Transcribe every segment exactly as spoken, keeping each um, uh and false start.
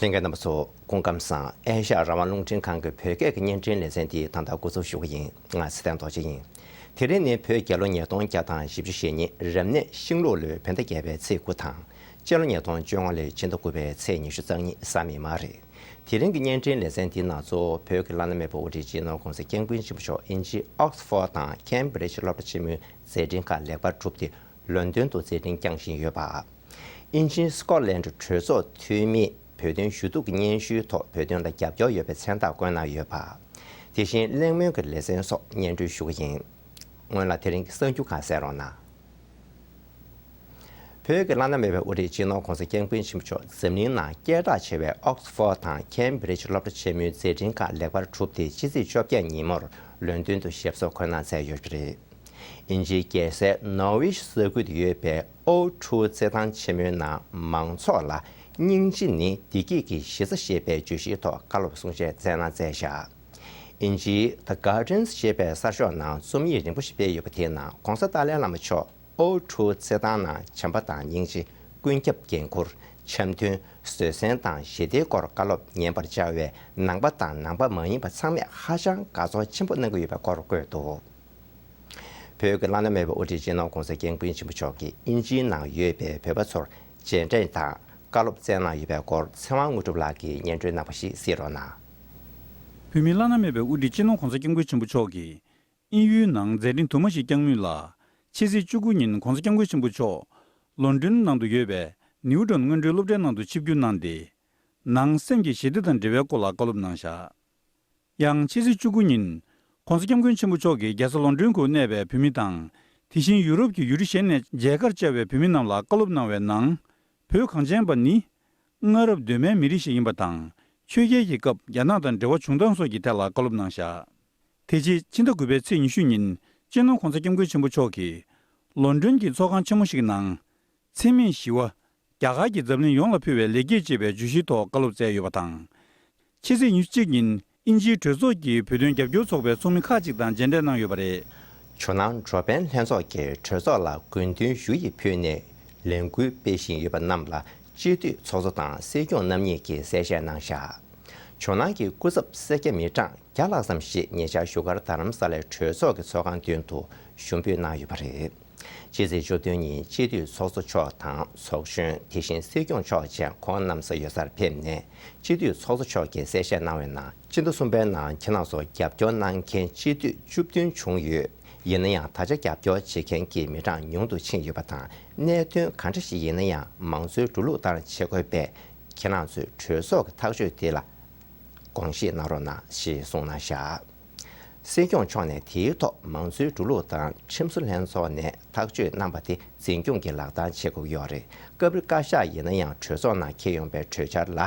ལྷན་རྒྱས་རྣམ་པ་ཚོ་སྐུ་ཁམས་བཟང་། ཨེ་ཤ་ཡ་རང་དབང་རླུང་འཕྲིན་ཁང་གི་བོད་སྐད་ཀྱི་བརྙན་འཕྲིན་ལེ་ཚན་འདི་ད་ལྟ་འགོ་འཛུགས་ཞུ་གི་ཡིན། ང་ཚེ་བརྟན་རྡོ་རྗེ་ཡིན། དེ་རིང་ནི་བོད་རྒྱལ་ལོ་ཉིས་སྟོང་བརྒྱ་དང་བཞི་བཅུ་ཞེ་གཉིས་རབ་གནས་ཤིང་ལུག་ལོའི་བོད་ཟླ་བརྒྱད་པའི་ཚེས་དགུ་དང་། སྤྱི་ལོ་ཉིས་སྟོང་བཅོ་ལྔ་ལོའི་ཕྱི་ཟླ་དགུ་པའི་ཚེས་ཉི་ཤུ་རྩ་གཉིས་གཟའ་མིག་དམར་རེད། དེ་རིང་གི་བརྙན་འཕྲིན་ལེ་ཚན་འདིའི་ནང་གཙོ་བོ་བོད་ཀྱི་བླ་ན་མེད་པའི་དབུ་ཁྲིད་སྤྱི་ནོར་༸གོང་ས་༸སྐྱབས་མགོན་ཆེན་པོ་མཆོག་དབྱིན་ཇིའི་ཨོག་སི་ཕོར་དང་ཁེམ་བྷི་རིཇ་སློབ་གྲྭ་ཆེན་མོའི་མཛད་འཕྲིན་ཁག་ལེགས་པར་གྲུབ་སྟེ་ལོན་ཏོན་དུ་མཛད་འཕྲིན་བསྐྱངས་བཞིན་ཡོད་པ། དབྱིན་ཇིའི་སི་ཀོ་ལན་གྲོས་ཚོགས་འཐུས་མིས་བོད་དོན་ཞུ་གཏུག་གི་སྙན་ཞུའི་ཐོག་བོད་དོན་ལ་རྒྱབ་སྐྱོར་ཡོད་པའི་མཚན་རྟགས་བཀོད་གནང་ཡོད་པ། དེ་བཞིན་གླེང་མོལ་གྱི་ལེ་ཚན་སོགས་སྙན་སྒྲོན་ཞུ་གི་ཡིན། སྔོན་ལ་དེ་རིང་གི་གསར་འགྱུར་ཁག་གསན་རོགས་གནང་། བོད་ཀྱི་བླ་ན་མེད་པའི་དབུ་ཁྲིད་སྤྱི་ནོར་༸གོང་ས་༸སྐྱབས་མགོན་ཆེན་པོ་མཆོག་འཛམ་གླིང་ནང་སྐད་གྲགས་ཆེ་བའི་ཨོག་སི་ཕོར་དང་ཁེམ་བྷི་རིཇ་སློབ་གྲྭ་ཆེན་མོའི་མཛད་འཕྲིན་ཁག་ལེགས་པར་གྲུབ་སྟེ་ཕྱི་ཚེས་བཅོ་བརྒྱད་ཉིན་མོར་ལོན་ཏོན་དུ་ཞབས་སོར་འཁོད་གནང་མཛད་ཡོད་པ་རེད། དབྱིན་ཇིའི་རྒྱལ་སའི་ནོར་ཝིཤ་ས་ཁུལ་དུ་ཡོད་པའི་ཨོ་ཁྲུའུ་རྩེད་ཐང་ཆེན་མོའི་ནང་མང་ཚོགས་ལ་སྙིང་རྗེ་ནི་བདེ་སྐྱིད་ཀྱི་གཞི་རྩ་ཞེས་པའི་བརྗོད་གཞིའི་ཐོག་བཀའ་སློབ་གསུང་བཤད་སྩལ་གནང་མཛད་བཞག་དབྱིན་ཇིའི་The Gardens་ཞེས་པའི་གསར་ཤོག་ནང་རྩོམ་ཡིག་རིང་པོ་ཞིག་སྤེལ་ཡོད་པ་དེའི་ནང་༸གོང་ས་ཏཱ་ལའི་བླ་མ་མཆོག་ཨོ་ཁྲུའུ་རྩེད་ཐང་ནང་བྱམས་པ་དང་སྙིང་རྗེ། ཀུན་ཁྱབ་འགན་འཁུར། འཆམ་མཐུན། བཟོད་བསྲན་དང་ཞི་བདེའི་སྐོར་བཀའ་སློབ་ཉན་པར་བཅར་བའི་ནང་པ་དང་ནང་པ་མ་ཡིན་པ་ཚང་མས་ཧ་ཅང་དགའ་ཚོར་ཆེན་པོ་གནང་གི་ཡོད་པའི་སྐོར་བཀོད་འདུག་བོད་ཀྱི་བླ་ན་མེད་པའི་དབུ་ཁྲིད་སྤྱི་ནོར་༸གོང་ས་༸སྐྱབས་མགོན་ཆེན་པོ་མཆོག་གིས་དབྱིན་ཇིའི་ནང་ཡོད་པའི་བོད་པ་ཚོར་རྗེས་དྲན་དང་བཀའ་སློབ་སྩལ་གནང་ཡོད་པའི་སྐོར་ཚེ་དབང་དངོས་གྲུབ་ལགས་ཀྱིས་སྙན་སྒྲོན་གནང་བ་ཞིག་གཟིགས་རོགས་གནང་། བོད་མིའི་བླ་ན་མེད་པའི་དབུ་ཁྲིད་སྤྱི་ནོར་༸གོང་ས་༸སྐྱབས་མགོན་ཆེན་པོ་མཆོག་གིས་དབྱིན་ཡུལ་ནང་མཛད་འཕྲིན་དུ་མ་ཞིག་བསྐྱངས་མུས་ལ། ཕྱི་ཚེས་བཅུ་དགུ་ཉིན་༸གོང་ས་༸སྐྱབས་མགོན་ཆེན་པོ་མཆོག་ལོན་ཌོན་ནང་དུ་ཡོད་པའི་ནིའུ་ཊོན་སྔོན་འགྲོའི་སློབ་གྲྭའི་ནང་དུ་ཆིབས་བསྒྱུར་གནང་སྟེ། ནང་སེམས་ཀྱི་ཞི་བདེ་དང་འབྲེལ་བའི་སྐོར་ལ་བཀའ་སློབ་གནང་བཞག་ཡང་ཕྱི་ཚེས་བཅུ་དགུ་ཉིན་༸གོང་ས་༸སྐྱབས་མགོན་ཆེན་པོ་མཆོག་གིས་རྒྱལ་ས་ལོན་ཌོན་དུ་གནས་པའི་བོད་མི་དང་། དེ་བཞིན་ཡུ་རོབ་ཀྱི་ཡུལ་གྲུ་གཞན་ནས་མཇལ་ཁར་བཅར་བའི་བོད་མི་རྣམས་ལ་བཀའ་སློབ་གནང་བའི་ནང་། བོད་གངས་ཅན་པ་ནི་སྔ་རབས་གདོད་མའི་མི་རིགས་ཤིག་ཡིན་པ་དང་། ཆོས་རྒྱལ་གྱི་སྐབས་རྒྱ་ནག་དང་འབྲེལ་བ་བྱུང་སྟངས་སོགས་ཀྱི་ཐད་ལ་བཀའ་སློབ་གནང་བཞག་དེ་རྗེས་ཕྱི་ཟླ་དགུ་པའི་ཚེས་ཉི་ཤུ་ཉིན་སྤྱི་ནོར་༸གོང་ས་༸སྐྱབས་མགོན་ཆེན་པོ་མཆོག་གིས་ལོན་ཌོན་གྱི་ཚོགས་ཁང་ཆེན་མོ་ཞིག་གི་ནང་། འཚེ་མེད་ཞི་བ། རྒྱ་གར་གྱིས་འཛམ་གླིང་ཡོངས་ལ་ཕུལ་བའི་ལེགས་སྐྱེས་ཅེས་པའི་བརྗོད་གཞིའི་ཐོག་བཀའ་སློབ་སྩལ་ཡོད་པ་དང་། ཕྱི་ཚེས་ཉི་ཤུ་གཅིག་ཉིན་དབྱིན་ཇིའི་གྲོས་ཚོགས་ཀྱི་བོད་དོན་རྒྱབ་སྐྱོར་ཚོགས་པའི་ཚོགས་མི་ཁག་ཅིག་དང་མཇལ་འཕྲད་གནང་ཡོད་པ་རེད། ཇོ་ནང་འགྲོ་ཕན་ལྷན་ཚོགས་ཀྱིས་གྲོས་ཚོགས་ལ་དགོས་འདུན་ཞུ་ཡིག་ཕུལ་ནས་ལས་འགུལ་སྤེལ་བཞིན་ཡོད་པ་རྣམས་ལ་སྤྱི་འཐུས་ཚོགས་གཙོ་དང་སྲིད་སྐྱོང་རྣམ་གཉིས་ཀྱིས་གསལ་བཤད་གནང་བཞག་ཇོ་ནང་གི་སྐུ་ཚབ་སེར་སྐྱ་མི་གྲངས་བརྒྱ་ལྷག་ཙམ་ཞིག་ཉེ་ཆར་བཞུགས་སྒར་རྡ་རམ་ས་ལའི་གྲོས་ཚོགས་ཀྱི་ཚོགས་ཁང་མདུན་དུ་ཞུགས་འབུལ་གནང་ཡོད་པ་རེད། ཕྱི་ཚེས་བཅུ་བདུན་ཉིན་སྤྱི་འཐུས་ཚོགས་གཙོ་མཆོག་དང་ཚོགས་གཞོན། དེ་བཞིན་སྲིད་སྐྱོང་མཆོག་བཅས་ཁོང་རྣམས་ས་ཡོད་སར་ཕེབས་ནས་སྤྱི་འཐུས་ཚོགས་གཙོ་མཆོག་གིས་གསལ་བཤད་གནང་བའི་ནང་། སྤྱི་ཟླ་གསུམ་པའི་ནང་ཁྱེད་རྣམ་ཚོར་རྒྱབ་སྐྱོར་གནང་མཁན་སྤྱི་འཐུས་བཅུ་བདུན་བྱུང་ཡོད། ཡིན་ན་ཡང་ད་ཆ་རྒྱབ་སྐྱོར་བྱེད་མཁན་གྱི་མི་གྲངས་ཉུང་དུ་ཕྱིན་ཡོད་པ་དང་། གནད་དོན་ག་འདྲ་ཞིག་ཡིན་ན་ཡང་མང་གཙོའི་འགྲོ་ལུགས་ལྟར་བྱེད་དགོས་པས། ཁྱེད་རང་ཚོས་གྲོས་ཚོགས་ཀྱི་ཐག་གཅོད་དེ་ལ་དགོངས་བཞེས་གནང་རོགས་གནང་ཞེས་གསུངས་གནང་བཞག་སྲིད་སྐྱོང་མཆོག་ནས་དེའི་ཐོག་མང་གཙོའི་འགྲོ་ལུགས་དང་ཁྲིམས་བཟོ་ལྷན་ཚོགས་ནས་ཐག་གཅོད་གནང་པ་དེ་འཛིན་སྐྱོང་གིས་ལག་བསྟར་བྱེད་དགོས་ཀྱི་ཡོད་རེད། སྐབས་རེ་བཀའ་ཤག་ཡིན་ན་ཡང་གྲོས་ཚོགས་ནང་འཁྱེར་ཡོང་པའི་གྲོས་འཆར་ལ་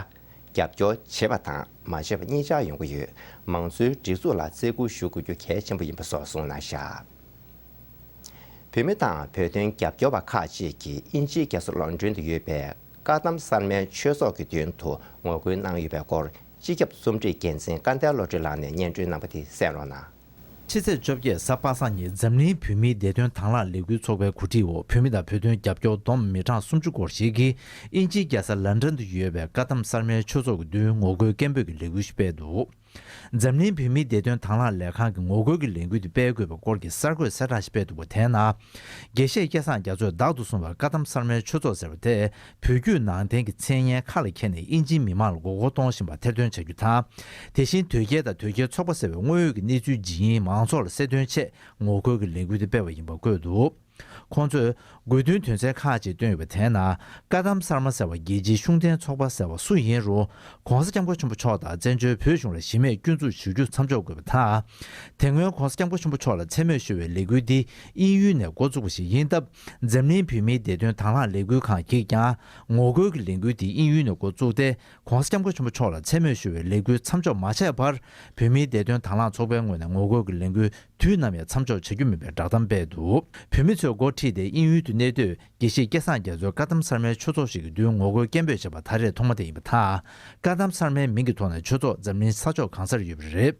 རྒྱབ་སྐྱོར་བྱེད་པ་དང་མ་བྱེད་པ་གཉིས་ཆར་ཡོང་གི་ཡོད། མང་གཙོའི་སྒྲིག་འཛུགས་ལ་བརྩི་བཀུར་ཞུ་དགོས་རྒྱུ་གལ་ཆེན་པོ་ཡིན་པ་སོགས་གསུངས་གནང་བཞག་བོད་མི་དང་བོད་དོན་རྒྱབ་སྐྱོར་བ་ཁག་ཅིག་གིས་དབྱིན་ཇིའི་རྒྱལ་ས་ལོན་ཌོན་དུ་ཡོད་པའི་བཀའ་གདམས་གསར་མའི་ཆོས་ཚོགས་ཀྱི་མདུན་དུ་ངོ་རྒོལ་གནང་ཡོད་པའི་སྐོར། སྤྱི་ཁྱབ་རྩོམ་སྒྲིག་འགན་འཛིན་སྐལ་ལྡན་བློ་གྲོས་ལགས་ནས་སྙན་སྒྲོན་གནང་པ་དེ་གསན་རོགས་གནང་། ཕྱི་ཚེས་བཅོ་བརྒྱད་གཟའ་པ་སངས་ཉིན་འཛམ་གླིང་བོད་མིའི་བདེ་དོན་དང་བླངས་ལས་འགུལ་ཚོགས་པའི་གོ་སྒྲིག་འོག་བོད་མི་དང་བོད་དོན་རྒྱབ་སྐྱོར་བསྡོམས་མི་གྲངས་སུམ་ཅུ་སྐོར་ཞིག་གིས་དབྱིན་ཇིའི་རྒྱལ་ས་ལན་ཀྲན་དུ་ཡོད་པའི་བཀའ་གདམས་གསར་མའི་ཆོས་ཚོགས་ཀྱི་མདུན་ངོ་རྒོལ་སྐད་འབོད་ཀྱི་ལས་འགུལ་ཞིག་སྤེལ་འདུག་འཛམ་གླིང་བོད་མིའི་བདེ་དོན་དང་བླངས་ལས་ཁང་གིས་ངོ་རྒོལ་གྱི་ལས་འགུལ་དེ་སྤེལ་དགོས་པའི་སྐོར་གྱི་གསར་འགོད་གསལ་བསྒྲགས་ཤིག་སྤེལ་འདུག་པ། དེའི་ནང་། དགེ་བཤེས་སྐལ་བཟང་རྒྱ་མཚོས་བདག་ཏུ་བཟུང་བའི་བཀའ་གདམས་གསར་མའི་ཆོས་ཚོགས་ཟེར་བ་དེ་བོད་བརྒྱུད་ནང་བསྟན་གྱི་མཚན་སྙན་ཁ་ལ་འཁྱེར་ནས་དབྱིན་ཇིའི་མི་མང་ལ་མགོ་སྐོར་གཏོང་བཞིན་པ་ཐེར་འདོན་བྱ་རྒྱུ་དང་། དེ་བཞིན་དོལ་རྒྱལ་དང་དོལ་རྒྱལ་ཚོགས་པ་ཟེར་བའི་དངོས་ཡོད་ཀྱི་གནས་ཚུལ་ཇི་ཡིན་མང་ཚོགས་ལ་གསལ་སྟོན་ཆེད་ངོ་རྒོལ་གྱི་ལས་འགུལ་དེ་སྤེལ་བ་ཡིན་པ་བཀོད་འདུག་ཁོང་ཚོས་དགོས་འདུན་དོན་ཚན་ཁག་ཅིག་བཏོན་ཡོད་པ། དེའི་ནང་བཀའ་གདམས་གསར་མ་ཟེར་བ་རྒྱལ་སྤྱིའི་ཤུགས་ལྡན་ཚོགས་པ་ཟེར་བ་སུ་ཡིན་རུང་༸གོང་ས་༸སྐྱབས་མགོན་ཆེན་པོ་མཆོག་དང་བཙན་བྱོལ་བོད་གཞུང་ལ་གཞི་མེད་སྐྱོན་འཛུགས་བྱེད་རྒྱུ་མཚམས་འཇོག་དགོས་པ་དང་། དེ་སྔོན་༸གོང་ས་༸སྐྱབས་མགོན་ཆེན་པོ་མཆོག་ལ་མཚན་སྨོད་ཞུ་བའི་ལས་འགུལ་འདི་དབྱིན་ཡུལ་ནས་འགོ་བཙུགས་པ་ཞིག་ཡིན་སྟབས། འཛམ་གླིང་བོད་མིའི་བདེ་དོན་དང་བླངས་ལས་འགུལ་ཁང་གིས་ཀྱང་ངོ་རྒོལ་གྱི་ལས་འགུལ་འདི་དབྱིན་ཡུལ་ནས་འགོ་བཙུགས་ཏེ། ༸གོང་ས་༸སྐྱབས་མགོན་ཆེན་པོ་མཆོག་ལ་མཚན་སྨོད་ཞུ་བའི་ལས་འགུལ་མཚམས་འཇོག་མ་བྱས་བར། བོད་མིའི་བདེ་དོན་དང་བླངས་ཚོགས་པའི་ངོས་ནས་ངོ་རྒོལ་གྱི་ལས་འགུལ་དུས་ནམ་ཡང་མཚམས་འཇོག་བྱ་རྒྱུ་མིན་པའི་བསྒྲགས་གཏམ་སྤེལ་འདུག་བོད་མི་ཚོས་འགོ་ཁྲིད་དེ་དབྱིན་ཡུལ་དུ་གནས་སྡོད་དགེ་བཤེས་སྐལ་བཟང་རྒྱ་མཚོས་བཀའ་གདམས་གསར་མའི་ཆོས་ཚོགས་ཤིག་གི་མདུན་ངོ་རྒོལ་སྐད་འབོད་བྱས་པ་ད་རེས་ཐོག་མ་དེ་ཡིན་པ་དང་། བཀའ་གདམས་གསར་མའི་མིང་གི་ཐོག་ནས་ཆོས་ཚོགས་འཛམ་གླིང་ས་ཕྱོགས་གང་སར་ཡོད་པ་རེད།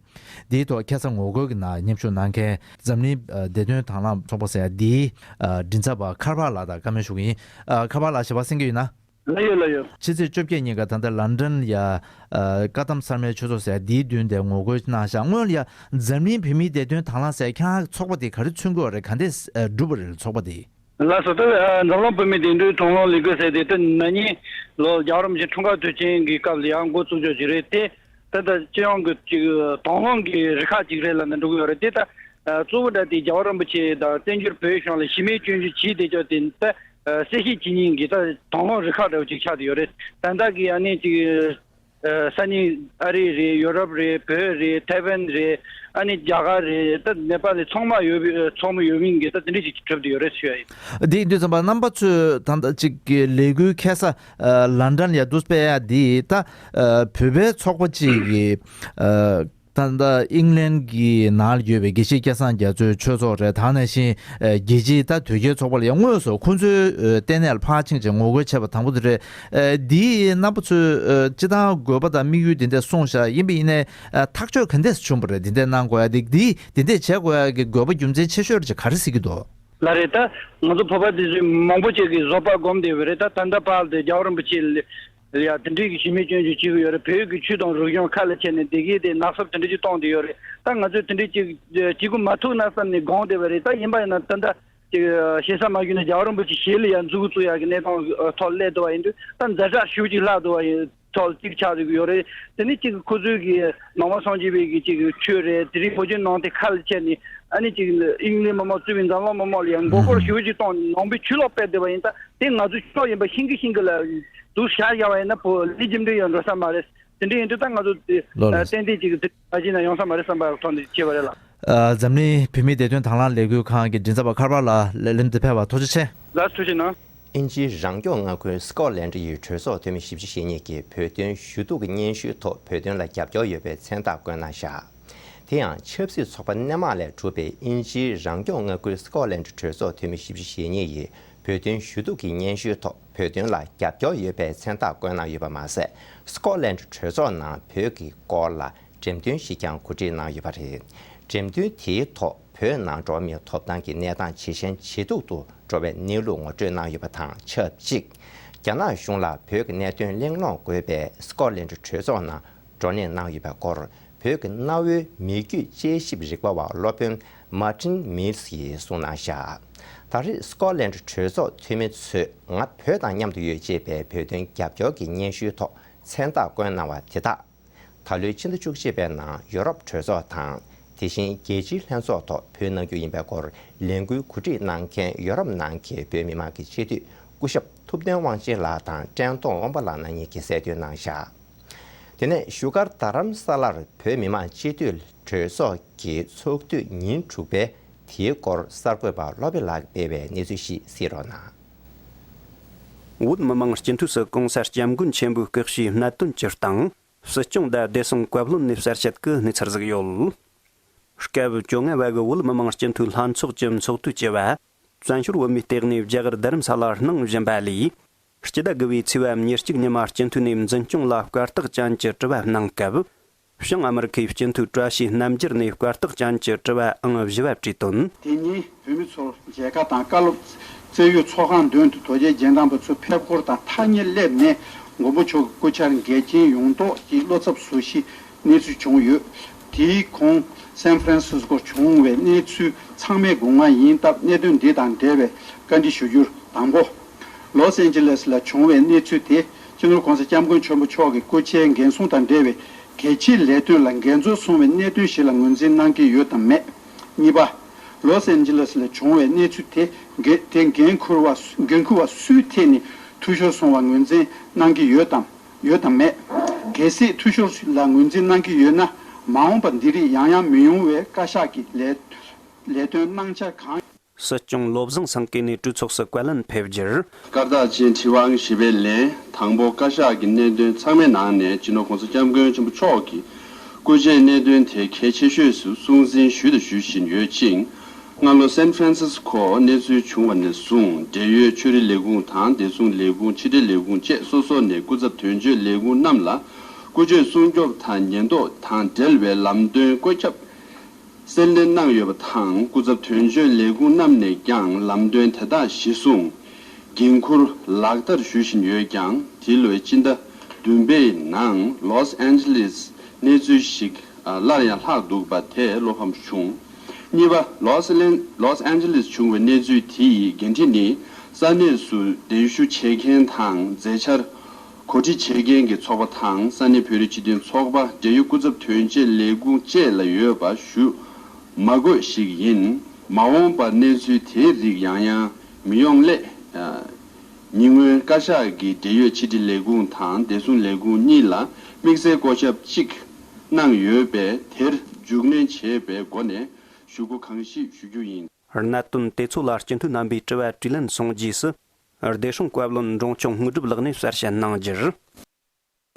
འདིའི་ཐོག་ཁ་སང་ངོ་རྒོལ་གྱི་ནང་མཉམ་ཞུགས་གནང་མཁན་འཛམ་གླིང་བདེ་དོན་དང་བླངས་ཚོགས་པ་ཟེར་ཡ་འདིའི་མགྲིན་ཚབ་པ་མཁར་དཔལ་ལགས་དང་བཀའ་མོལ་ཞུ་གི་ཡིན། མཁར་དཔལ་ལགས་ཞལ་པར་གསན་གྱི་ཡོད་ན། ལ་ཡོད་ལ་ཡོད། ཕྱི་ཚེས་བཅོ་བརྒྱད་ཉིན་ཀ་ད་ལྟ་ལན་ཌན་ལ་ཡ། ཨ། བཀའ་གདམས་གསར་མའི་ཆོས་ཚོགས་ཟེར་འདིའི་མདུན་དེ་ངོ་རྒོལ་གནང་ཤག་སྔོན་ལ་ཡ་འཛམ་གླིང་བོད་མིའི་བདེ་དོན་དང་བླངས་ཟེར་ཁྱེད་རང་ཚོགས་པ་དེ་ག་རེ་མཚོན་གྱི་ཡོད་རེད། ག་འདྲས་ཨ་སྒྲུབ་པ་རེད་ཚོགས་པ་དེ། ལགས་སོ། ད་ཨ་འཛམ་གླིང་བོད་མིའི་བདེ་དོན་དང་བླངས་ལས་འགུལ་ཟེར་དེ་ད་ན་ནིང་ལོ་རྒྱལ་བ་རིན་པོ་ཆེ་འཁྲུངས་སྐར་དུས་ཆེན་གྱི་སྐབས་ལ་ཡང་འགོ་བཙུགས་ཆོག་ཅིག་རེད་དེ། ད་ལྟ་སྤྱི་ཡོངས་ཀྱི་ཅིག་དང་བླངས་ཀྱི་རུ་ཁག་ཅིག་རེད་ལབ་ན་འགྲོ་གི་ཡོད་རེད་དེ། ད་ཨ་གཙོ་བོ་འདྲ་དེ་རྒྱལ་བ་རིན་པོ་ཆེ་དང་བཙན་བྱོལ་བོད་གཞུང་ལ་གཞི་མེད་སྐྱོན་བརྗོད་བྱས་བསྡད་ཆོག་དེ་ད་ཨ་གསལ་བཤད་བྱེད་མཁན་གྱི་ད་དང་བླངས་རུ་ཁག་འདྲ་བོ་ཅིག་ཆགས་བསྡད་ཡོད་རེད། ད་ལྟ་གི་ཨ་ནི་ཅིག་ཨ་ས་གནས་ཨ་རི་རེད། ཡུ་རོབ་རེད། བོད་རེད། ཐའེ་ཝན་རེད། ཨ་ནི་རྒྱ་གར་རེད། ད་ནེ་པཱལ་རེད། ཚང་མ་ཡོད་པའི་ཚོགས་མི་ཡོད་མིན་གྱི་ད་དེ་འདྲ་ཅིག་གྲུབ་བསྡད་ཡོད་རེད་ཞུ་ཡ་ཡིན། དེ་ཡིན་དུས་ཙམ་པ་རྣམ་པ་ཚོས་ད་ལྟ་ཅིག་གི་ལས་འགུལ་ཁ་ས་ཨ་ལན་ཌན་ལ་ཡ་འདུག་སྤེལ་ཡ་དེ་ད་ཨ་བོད་པའི་ཚོགས་པ་ཅིག་གི་ཨ། ད་ལྟ་ཨིང་ལན་གྱི་ནང་ལ་ཡོད་པའི་དགེ་བཤེས་སྐལ་བཟང་རྒྱ་མཚོའི་ཆོས་ཚོགས་རེད། དེ་ནང་བཞིན་ཨ་རྒྱལ་སྤྱིའི་ད་དོལ་རྒྱལ་ཚོགས་པ་ལ་ཡང་དངོས་སུ་ཁོང་ཚོའི་ཨ་ལྟེ་གནས་ལ་ཕར་ཕྱིན་བྱས་ངོ་རྒོལ་བྱས་པ་དང་པོ་དེ་རེད། ཨ་འདིའི་རྣམ་པ་ཚོས་ཨ་སྤྱིར་བཏང་དགོས་པ་དང་དམིགས་ཡུལ་འདི་འདྲ་གསུངས་བཞག་ཡིན་པ་ཡིན་ནའི་ཨ་ཐག་གཅོད་ག་འདྲས་བྱུང་བ་རེད། འདི་འདྲས་གནང་དགོས་ཡ་འདི་འདི་འདི་འདྲས་བྱེད་དགོས་ཡ་གི་དགོས་པ་རྒྱུ་མཚན་ཆེ་ཤོས་ཅིག་ག་རེ་ཟེར་གྱི་འདུག་ལགས་རེད། ད་ང་ཚོ་བོད་པ་དེ་ཚོས་མང་པོ་ཅིག་གིས་བཟོད་པ་སྒོམ་བསྡད་པ་རེད། ད་ད་ལྟ་བར་དུ་རྒྱལ་བ་རིན་པོ་ཆེ་ལ་ཡ་དེ་འདྲའི་གི་གཞི་མེད་སྐྱོན་བརྗོད་བྱེད་ཀྱི་ཡོད་རེད། བོད་ཀྱི་ཆོས་དང་རིག་གཞུང་ཁ་ལ་ཁྱེར་ནས་བསྡད་ཀྱི་དེ་ནག་སུབ་དེ་འདྲ་ཅིག་གཏོང་བསྡད་ཡོད་རེད། ད་ང་ཚོས་དེ་འདྲ་ཅིག་བྱེད་དགོས་མ་ཐུག་ན་བསམ་ནས་དགོངས་བསྡད་པ་རེད། ད་ཡིན་པ་ཡིན་ན་ད་ལྟ་ཅིག་ཞེ་ས་མ་ཞུས་ན་རྒྱལ་བ་རིན་པོ་ཆེ་ཞལ་ལ་ཡ་མཛུབ་གུ་བཙུགས་ཡག་གི་གནས་སྟངས་ཐོག་སླེབས་འདུག་བ་ཡིན་དུས་ད་ཛ་དྲག་ཞེ་པོ་ཅིག་ལྷག་འདུག་བ་ཡིན། ཐོག་གཅིག་ཆགས་ཡོད་རེད། དེ་ནི་གཅིག་ཁོ་ཚོའི་གི་ནང་པ་སངས་རྒྱས་པའི་གི་གཅིག་ཆོས་རེད། དེ་རིང་བོད་བརྒྱུད་ནང་བསྟན་ཁ་ལ་ཁྱེར་ནས་ཨ་ནི་གཅིག་ཨིང་ལན་མི་མང་བཙུགས་པའི་འཛམ་གླིང་མི་མང་ལ་ཡང་མགོ་སྐོར་ཞེ་པོ་ཅིག་བཏང་ནས་ནང་པའི་ཆོས་ལོག་སྤེལ་བསྡད་པ་ཡིན་ད། དེ་ང་ཚོའི་ཕྱོགས་ཡིན་པ་ཤེས་ཀི་ཤེས་ཀི་ལ་འདུག་བཞག་བཞག་པ་ཡིན་ན་བོད་ལས་རྒྱུ་འབྲས་ཡང་འགྲོ་ས་མ་རེད། དེ་འདྲ་ཡིན་དུས་ད་ང་ཚོ་དེ་ལོ་ལོ། ཏན་ཏན་གཅིག་གི་ཕ་གཞིས་ན་ཡོང་ས་མ་རེད་བསམ་པའི་ཐོག་ནས་བྱས་པ་རེད་ལ། ཨ། འཛམ་གླིང་བོད་མིའི་བདེ་དོན་དང་བླངས་ལས་འགུལ་ཁང་གི་མགྲིན་ཚབ་པ་མཁར་དཔལ་ལགས་ལས་ལན་དུ་ཕེབས་པར་ཐུགས་རྗེ་ཆེ། ལགས་ཐུགས་རྗེ་གནང་། དབྱིན་ཇིའི་རང་སྐྱོང་མངའ་ཁུལ་སི་ཀོ་ལན་ཌི་ཡི་གྲོས་ཚོགས་འཐུས་མི་བཞི་བཅུ་ཞེ་གཉིས་ཀྱིས་བོད་དོན་ཞུ་གཏུག་གི་སྙན་ཞུའི་ཐོག་བོད་དོན་ལ་རྒྱབ་སྐྱོར་ཡོད་པའི་མཚན་རྟགས་བཀོད་གནང་བཞག་དེ་ཡང་ཆབ་སྲིད་ཚོགས་པ་སྣེ་མང་ལས་གྲུབ་པའི་དབྱིན་ཇིའི་རང་སྐྱོང་མངའ་ཁུལ་སི་ཀོ་ལན་ཌི་གྲོས་ཚོགས་འཐུས་མི་བཞི་བཅུ་ཞེ་གཉིས་ཡིས་བོད་དོན་ཞུ་གཏུག་གི་སྙན་ཞུའི་ཐོག་བོད་དོན་ལ་རྒྱབ་སྐྱོར་ཡོད་པའི་མཚན་རྟགས་བཀོད་གནང་ཡོད་པ་མ་ཟད། སི་ཀོ་ལན་ཌི་གྲོས་ཚོགས་ནང་བོད་ཀྱི་སྐོར་ལ་འགྲེམས་སྟོན་ཞིག་ཀྱང་གོ་སྒྲིག་གནང་ཡོད་པ་རེད། འགྲེམས་སྟོན་དེའི་ཐོག་བོད་ནང་འགྲོ་བ་མིའི་ཐོབ་ཐང་གི་གནས་སྟངས་ཇེ་ཞན་ཇེ་སྡུག་ཏུ་འགྲོ་བའི་གནས་ལུགས་ངོ་སྤྲོད་གནང་ཡོད་པ་དང་ཆབས་ཅིག་རྒྱ་ནག་གཞུང་ལ་བོད་ཀྱི་གནད་དོན་གླེང་སློང་དགོས་པའི་སི་ཀོ་ལན་ཌི་གྲོས་ཚོགས་ནང་བགྲོ་གླེང་གནང་ཡོད་པའི་སྐོར་བོད་ཀྱི་གནའ་བོའི་མི་རྒྱུད་དཔྱད་ཞིབ་རིག་པ་བ་སློབ་དཔོན་མཱ་ཏིན་མིལ་ཡིས་གསུངས་གནང་བཞག་ད་རེས་སི་ཀོ་ལན་ཌི་གྲོས་ཚོགས་འཐུས་མི་ཚོས་ང་བོད་དང་མཉམ་དུ་ཡོད་ཅེས་པའི་བོད་དོན་རྒྱབ་སྐྱོར་གྱི་སྙན་ཞུའི་ཐོག་མཚན་རྟགས་བཀོད་གནང་བ་དེ་དག་ད་ལོའི་ཕྱི་ཟླ་བཅུ་གཅིག་པའི་ནང་ཡོ་རོབ་གྲོས་ཚོགས་དང་། དེ་བཞིན་རྒྱལ་སྤྱིའི་ལྷན་ཚོགས་ཐོག་ཕུལ་གནང་རྒྱུ་ཡིན་པའི་སྐོར་ལས་འགུལ་གོ་སྒྲིག་གནང་མཁན་ཡོ་རོབ་ནང་གི་བོད་མི་མང་གི་སྤྱི་འཐུས་སྐུ་ཞབས་ཐུབ་བསྟན་དབང་ཆེན་ལགས་དང་བཀྲས་མཐོང་དབང་པོ་ལགས་རྣམ་གཉིས་ཀྱིས་གསལ་སྟོན་གནང་བཞག་དེ་ནས་བཞུགས་སྒར་རྡ་རམ་ས་ལར་བོད་མི་མང་སྤྱི་འཐུས་གྲོས་ཚོགས་ཀྱི་ཚོགས་དུས་ཉིན་དྲུག་པའི་དེའི་སྐོར་གསར་འགོད་པ་བློ་བྷེ་ལགས་ཀྱིས་སྤེལ་བའི་གནས་ཚུལ་ཞིག་གཟིགས་རོགས་གནང་། བོད་མི་མང་སྤྱི་འཐུས་སུ་གོང་ས་སྐྱབས་མགོན་ཆེན་པོའི་སྐུ་ཕྱྭའི་གནད་དོན་སྤྱིར་བཏང་། སྲིད་སྐྱོང་དང་བདེ་སྲུང་བཀའ་བློན་ནས་གསལ་བཤད་ཀྱི་གནས་ཚུལ་ཟིག་ཡོད། སྐབས་བཅོ་ལྔ་བ་གི་བོད་མི་མང་སྤྱི་འཐུས་ལྷན་ཚོགས་ཀྱི་ཚོགས་དུས་བཅུ་བ། བཙན་བྱོལ་བོད་མིའི་ལྟེ་གནས་རྒྱ་གར་རྡ་རམ་ས་ལར་གནང་བཞིན་པ་ལས། སྤྱི་ཟླ་དགུ་བའི་ཚེས་པ་ཉེར་གཅིག་ཉི་མ་སྤྱི་འཐུས་ནས་འཛིན་སྐྱོང་ལ་བཀའ་རྟགས་ཅན་གྱི་དྲི་བ་གནང་སྐབས། བྱང་ཨ་མི་རི་ཁའི་སྤྱི་འཐུས་བཀྲ་ཤིས་རྣམ་རྒྱལ་ནས་བཀའ་རྟགས་ཅན་གྱི་དྲི་བ་ཨང་བཞི་བ་དྲིས་དོན། དེ་ཉིན་བོད་མི་ཚོར་མཇལ་ཁ་དང་བཀའ་སློབ་སྩལ་ཡུལ་ཚོགས་ཁང་མདུན་དུ་དོལ་རྒྱལ་རྗེས་འབྲང་པ་ཚོ་ཕེབས་སྐོར་དང་ཐག་ཉེ་སླེབས་ནས་མགོན་པོ་མཆོག་གི་སྐུ་ཕྱྭར་འགལ་རྐྱེན་ཡོང་མདོག་ཅིག་བློ་འཚབ་བཟོ་གཞིའི་གནས་ཚུལ་བྱུང་ཡོད། དེའི་གོང་སན་ཧྥ་རན་སིས་ཀོར་བྱུང་བའི་གནས་ཚུལ་ཚང་མའི་སྒོ་ང་ཡིན་སྟབས་གནད་དོན་འདི་དང་འབྲེལ་བའི་བཀའ་འདྲི་ཞུ་རྒྱུར། དང་པོ། ལོས་ཨན་ཇི་ལེས་ལ་བྱུང་བའི་གནས་ཚུལ་དེ་སྤྱི་ནོར་༧གོང་ས་༧སྐྱབས་མགོན་ཆེན་པོ་མཆོག་གི་སྐུ་ཕྱྭའི་འགན་སྲུང་དང་འབྲེལ་བའི་གལ་ཆེའི་ལས་དོན་ལ་འགན་གཙོ་སོང་བའི་གནད་དོན་ཞིག་ལ་ངོས་འཛིན་གནང་གི་ཡོད་དམ་མེད། གཉིས་པ། ལོས་ཨན་ཇི་ལེས་ལ་བྱུང་བའི་གནས་ཚུལ་དེ་འགན་དེ་འགན་འཁུར་བ་འགན་འཁུར་བ་སུའི་ཐད་ནས་འཐུས་ཤོར་སོང་བ་ངོས་འཛིན་གནང་གི་ཡོད་དམ་ཡོད་དམ་མེད། གལ་སྲིད་འཐུས་ཤོར་ལ་ངོས་འཛིན་གནང་གི་ཡོད་ན་མ་འོངས་པ་འདི་རིགས་ཡང་ཡང་མི་ཡོང་བའི་བཀའ་ཤག་གི་ལས་ལས་དོན་གནང་འཆར་གང་། སྲིད་སྐྱོང་བློ་བཟང་སེང་གེ་ནས་གྲོས་ཚོགས་སུ་བཀའ་ལན་ཕེབས་རྒྱུར། སྐར་རྟགས་ཅན་དྲི་བ་ཨང་བཞི་པའི་ལན། དང་པོ། བཀའ་ཤག་གི་གནད་དོན་ཚང་མའི་ནང་ནས་སྤྱི་ནོར་༧གོང་ས་༧སྐྱབས་མགོན་ཆེན་པོ་མཆོག་གི་སྐུ་ཕྱྭའི་གནད་དོན་དེ་གལ་ཆེ་ཤོས་སུ་སྲུང་འཛིན་ཞུས་དང་ཞུ་བཞིན་ཡོད་ཅིང་། སྔ་ལོ་སན་ཧྥ་རན་སིས་ཀོ་གནས་ཚུལ་བྱུང་བ་ནས་བཟུང་འབྲེལ་ཡོད་ཆོས་རིག་ལས་ཁུངས་དང་བདེ་སྲུང་ལས་ཁུངས་ཕྱི་དྲིལ་ལས་ཁུངས་བཅས་སོ་སོ་ནས་སྐུ་ཚབ་དོན་གཅོད་ལས་ཁུངས་རྣམས་ལ་སྐུ་ཆོས་སྲུང་སྐྱོབ་དང་ཉེན་རྟོག་དང་འབྲེལ་བའི་ལམ་སྟོན་བཀོད་ཁྱབ། གསལ་སྟོན་གནང་ཡོད་པ་དང་། སྐུ་ཚབ་དོན་གཅོད་ལས་ཁུངས་རྣམས་ནས་ཀྱང་ལམ་སྟོན་དེ་དག་གཞིར་བཟུང་ འགན་འཁུར་ལག་བསྟར་ཞུ་བཞིན་ཡོད་ཀྱང་། དེ་ལོའི་སྤྱི་ཟླ་བདུན་པའི་ནང་ལོས་ཨན་ཇི་ལིས་གནས་ཚུལ་ཞིག་སླར་ཡང་ལྷག་འདུག་པ་དེས་བློ་ཕམ་བྱུང་། གཉིས་པ། ལོས་ལན་ལོས་ཨན་ཇི་ལིས་བྱུང་བའི་གནས་ཚུལ་དེ་ཡི་འགན་འཁྲི་ནི། ས་གནས་སུ་གདན་ཞུ་བྱེད་མཁན་དང་། མཛད་འཆར་གོ་སྒྲིག་བྱེད་མཁན་གྱི་ཚོགས་པ་དང་། ས་གནས་བོད་རིགས་སྤྱི་མཐུན་ཚོགས་པ། འབྲེལ་ཡོད་སྐུ་ཚབ་དོན་གཅོད་ལས་ཁུངས་བཅས་ལ་ཡོད་པ་ཞུ་མ་དགོས་ཤིག་ཡིན། མ་འོངས་པར་གནས་ཚུལ་དེའི་རིགས་ཡང་ཡང་མི་ཡོང་སླད། ཉེ་སྔོན་བཀའ་ཤག་གིས་འབྲེལ་ཡོད་ཕྱི་དྲིལ་ལས་ཁུངས་དང་བདེ་སྲུང་ལས་ཁུངས་གཉིས་ལ་དམིགས་བསལ་བསྐོ་བཞག་ཅིག་གནང་ཡོད་པས། དེར་མཇུག་གནོན་བྱས་པའི་སྒོ་ནས་ཞུ་སྒོ་གང་ཞིག་ཞུ་རྒྱུ་ཡིན། གནད་དོན་དེ་ཚོ་ལ་སྤྱི་འཐུས་རྣམ་པའི་དྲི་བ་དྲིས་ལན་གསུངས་རྗེས་སུ། བདེ་སྲུང་བཀའ་བློན་འབྲོང་ཆུང་དངོས་གྲུབ་ལགས་ནས་གསལ་བཤད་གནང་རྒྱུར།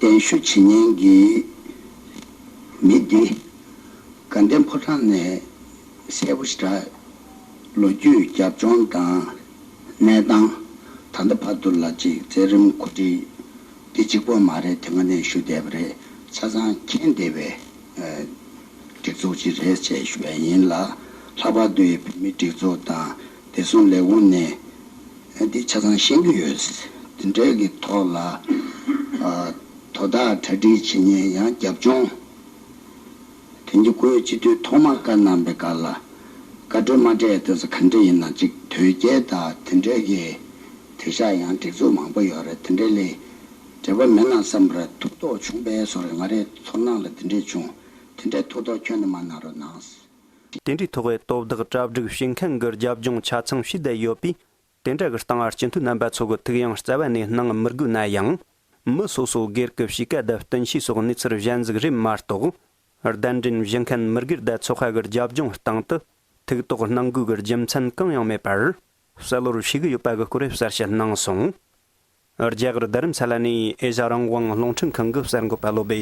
གདན་ཞུ་བྱེད་མཁན་གྱི་མི་འདི་དགའ་ལྡན་ཕོ་བྲང་ནས་གསལ་པོ་ཞེ་དྲག་ལོ་རྒྱུས་རྒྱབ་ལྗོངས་དང་གནས་སྟངས། ད་ལྟ་བར་དུ་ལ་ཅིག་མཛད་རིམ་གོ་སྒྲིག་འདི་གཅིག་པོ་མ་རེད། དེ་སྔ་ནས་ཞུ་བསྡད་པ་རེད། ཆ་ཚང་མཁྱེན་བསྡད་པའི་སྒྲིག་འཛུགས་ཅིག་རེད་ཅེས་ཞུ་བ་ཡིན་ལ། ལྷག་པར་དུ་བོད་མིའི་སྒྲིག་འཛུགས་དང་བདེ་སྲུང་ལས་ཁུངས་ནས་འདི་ཆ་ཚང་ཤེས་ཀྱི་ཡོད། དེ་འདྲའི་གི་ཐོག་ལ་དོ་བདག་གྲ་སྒྲིག་བྱེད་མཁན་ཡང་རྒྱབ་ལྗོངས། དོན་གྱི་བཀུར་འོས་སྤྱི་འཐུས་ཐོག་མར་བཀའ་གནང་པའི་སྐབས་ལ་བཀའ་འཁྲོལ་མ་སྤྲད་དེ་ཚོ་ག་འདྲ་ཡིན་ན། ཅིག་དོལ་རྒྱལ་དང་དེ་འདྲའི་གི་དེང་སང་ཡང་སྒྲིག་འཛུགས་མང་པོ་ཡོད་རེད། དེ་འདྲའི་ལས་འབྲེལ་བ་མེད་ན་བསམ་པར་ཐུགས་དོགས་བྱུང་པས་སོ་རེད། ང་རའི་ཚོར་སྣང་ལ་དེ་འདྲས་བྱུང་། དེ་འདྲའི་ཐུགས་དོགས་ཁྱོན་ནས་མ་གནང་རོགས་གནང་། དེ་འདྲའི་ཐོག་གི་དོ་བདག་གྲ་སྒྲིག་བྱེད་མཁན་གྱི་རྒྱབ་ལྗོངས་ཆ་ཚང་ཤེས་བསྡད་ཡོད་པས། དེ་འདྲ་གི་སྟེང་སྤྱི་འཐུས་རྣམ་པ་ཚོ་གི་ཐུགས་ཡང་རྩ་བ་ནས་གནང་མི་དགོས་ན་ཡང་། མི་སོ་སོ་སྒེར་གྱི་གཤིས་ཀ་དང་བསྟུན་ཤེས་སོགས་གནས་ཚུལ་གཞན་ཟིག་རེད་མ་གཏོགས། གདན་འདྲེན་བྱེད་མཁན་མི་སྒེར་དང་ཚོགས་པ་གི་རྒྱབ་ལྗོངས་སྟེང་དུ་ཐུགས་དོགས་གནང་དགོས་ཀྱི་རྒྱུ་མཚན་གང་ཡང་མེད་པར་གསལ་བོར་ཤེས་ཀྱི་ཡོད་པ་གི་སྐོར་གསལ་བཤད་གནང་སོང་། རྒྱ་གར་རྡ་རམ་ས་ལ་ནས་ཨེ་ཤ་རང་དབང་རླུང་འཕྲིན་ཁང་གི་གསར་འགོད་པ་བློ་སྦེ།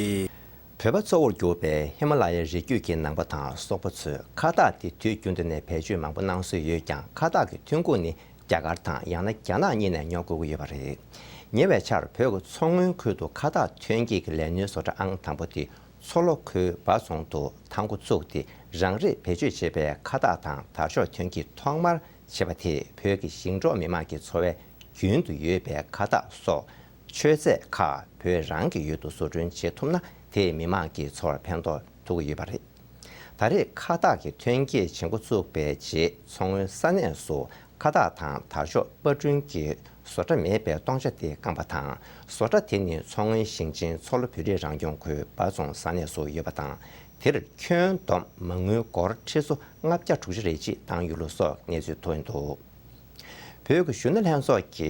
བོད་པ་གཙོ་བོར་གྱུར་པའི་ཧི་མ་ལ་ཡའི་རི་རྒྱུད་ཀྱི་ནང་པ་དང་སོག་པོ་ཚོས་ཁ་བཏགས་དེ་དུས་རྒྱུན་དུ་ནས་བེད་སྤྱོད་མང་པོ་གནང་སྲོལ་ཡོད་ཀྱང་། ཁ་བཏགས་ཀྱི་ཐོན་ཁུངས་ནི་རྒྱ་གར་དང་ཡང་ན་རྒྱ་ནག་གཉིས་ནས་ཉོ་དགོས་ཀྱི་ཡོད་པ་རེད། ཉེ་བའི་ཆར་བོད་ཀྱི་མཚོ་སྔོན་ཁུལ་དུ་ཁ་བཏགས་ཐོན་སྐྱེད་ཀྱི་ལས་སྣོན་བཟོ་གྲྭ་ཨང་དང་པོ་དེ་མཚོ་ལྷོ་ཁུལ་སྦ་རྫོང་དུ་ཐང་གོ་བཙུགས་ཏེ། རང་རེས་བེད་སྤྱོད་བྱེད་པའི་ཁ་བཏགས་དང་དར་ལྕོག་ཐོན་སྐྱེད་ཐོག་མར་བྱེད་པ་དེས་བོད་ཀྱི་ཞིང་འབྲོག་མི་དམངས་ཀྱི་འཚོ་བའི་རྒྱུན་དུ་ཡོད་པའི་ཁ་བཏགས་སོགས་མཆོད་རྫས་ཁག་བོད་རང་གི་ཡུལ་དུ་བཟོ་སྐྲུན་བྱེད་ཐུབ་ན། དེས་མི་དམངས་ཀྱི་འཚོ་བར་ཕན་ཐོགས་ཐུབ་ཀྱི་ཡོད་པ་རེད། ད་རེས་ཁ་བཏགས་ཀྱི་ཐོན་སྐྱེད་བྱེད་འགོ་བཙུགས་པའི་རྗེས། མཚོ་སྔོན་ས་གནས་སུ་ཁ་བཏགས་དང་དར་ལྕོག་པར་སྐྲུན་གྱི་བཟོ་གྲྭ་མེད་པའི་སྟོང་ཆ་དེ་བསྐངས་པ་དང་། བཟོ་གྲྭ་དེ་ནི་མཚོ་སྔོན་ཞིང་ཆེན་མཚོ་ལྷོ་བོད་རིགས་རང་སྐྱོང་ཁུལ་སྦ་རྫོང་ས་གནས་སུ་ཡོད་པ་དང་། དེར་ཁྱོན་བསྡོམས་མ་དངུལ་སྒོར་ཁྲི་ཚོ་ལྔ་བརྒྱ་དྲུག་ཅུ་རེ་གཅིག་བཏང་ཡོད་ལུགས་སོགས་གནས་ཚུལ་ཐོན་འདུག། བོད་ཀྱི་གཞོན་ནུ་ལྷན་ཚོགས་ཀྱི་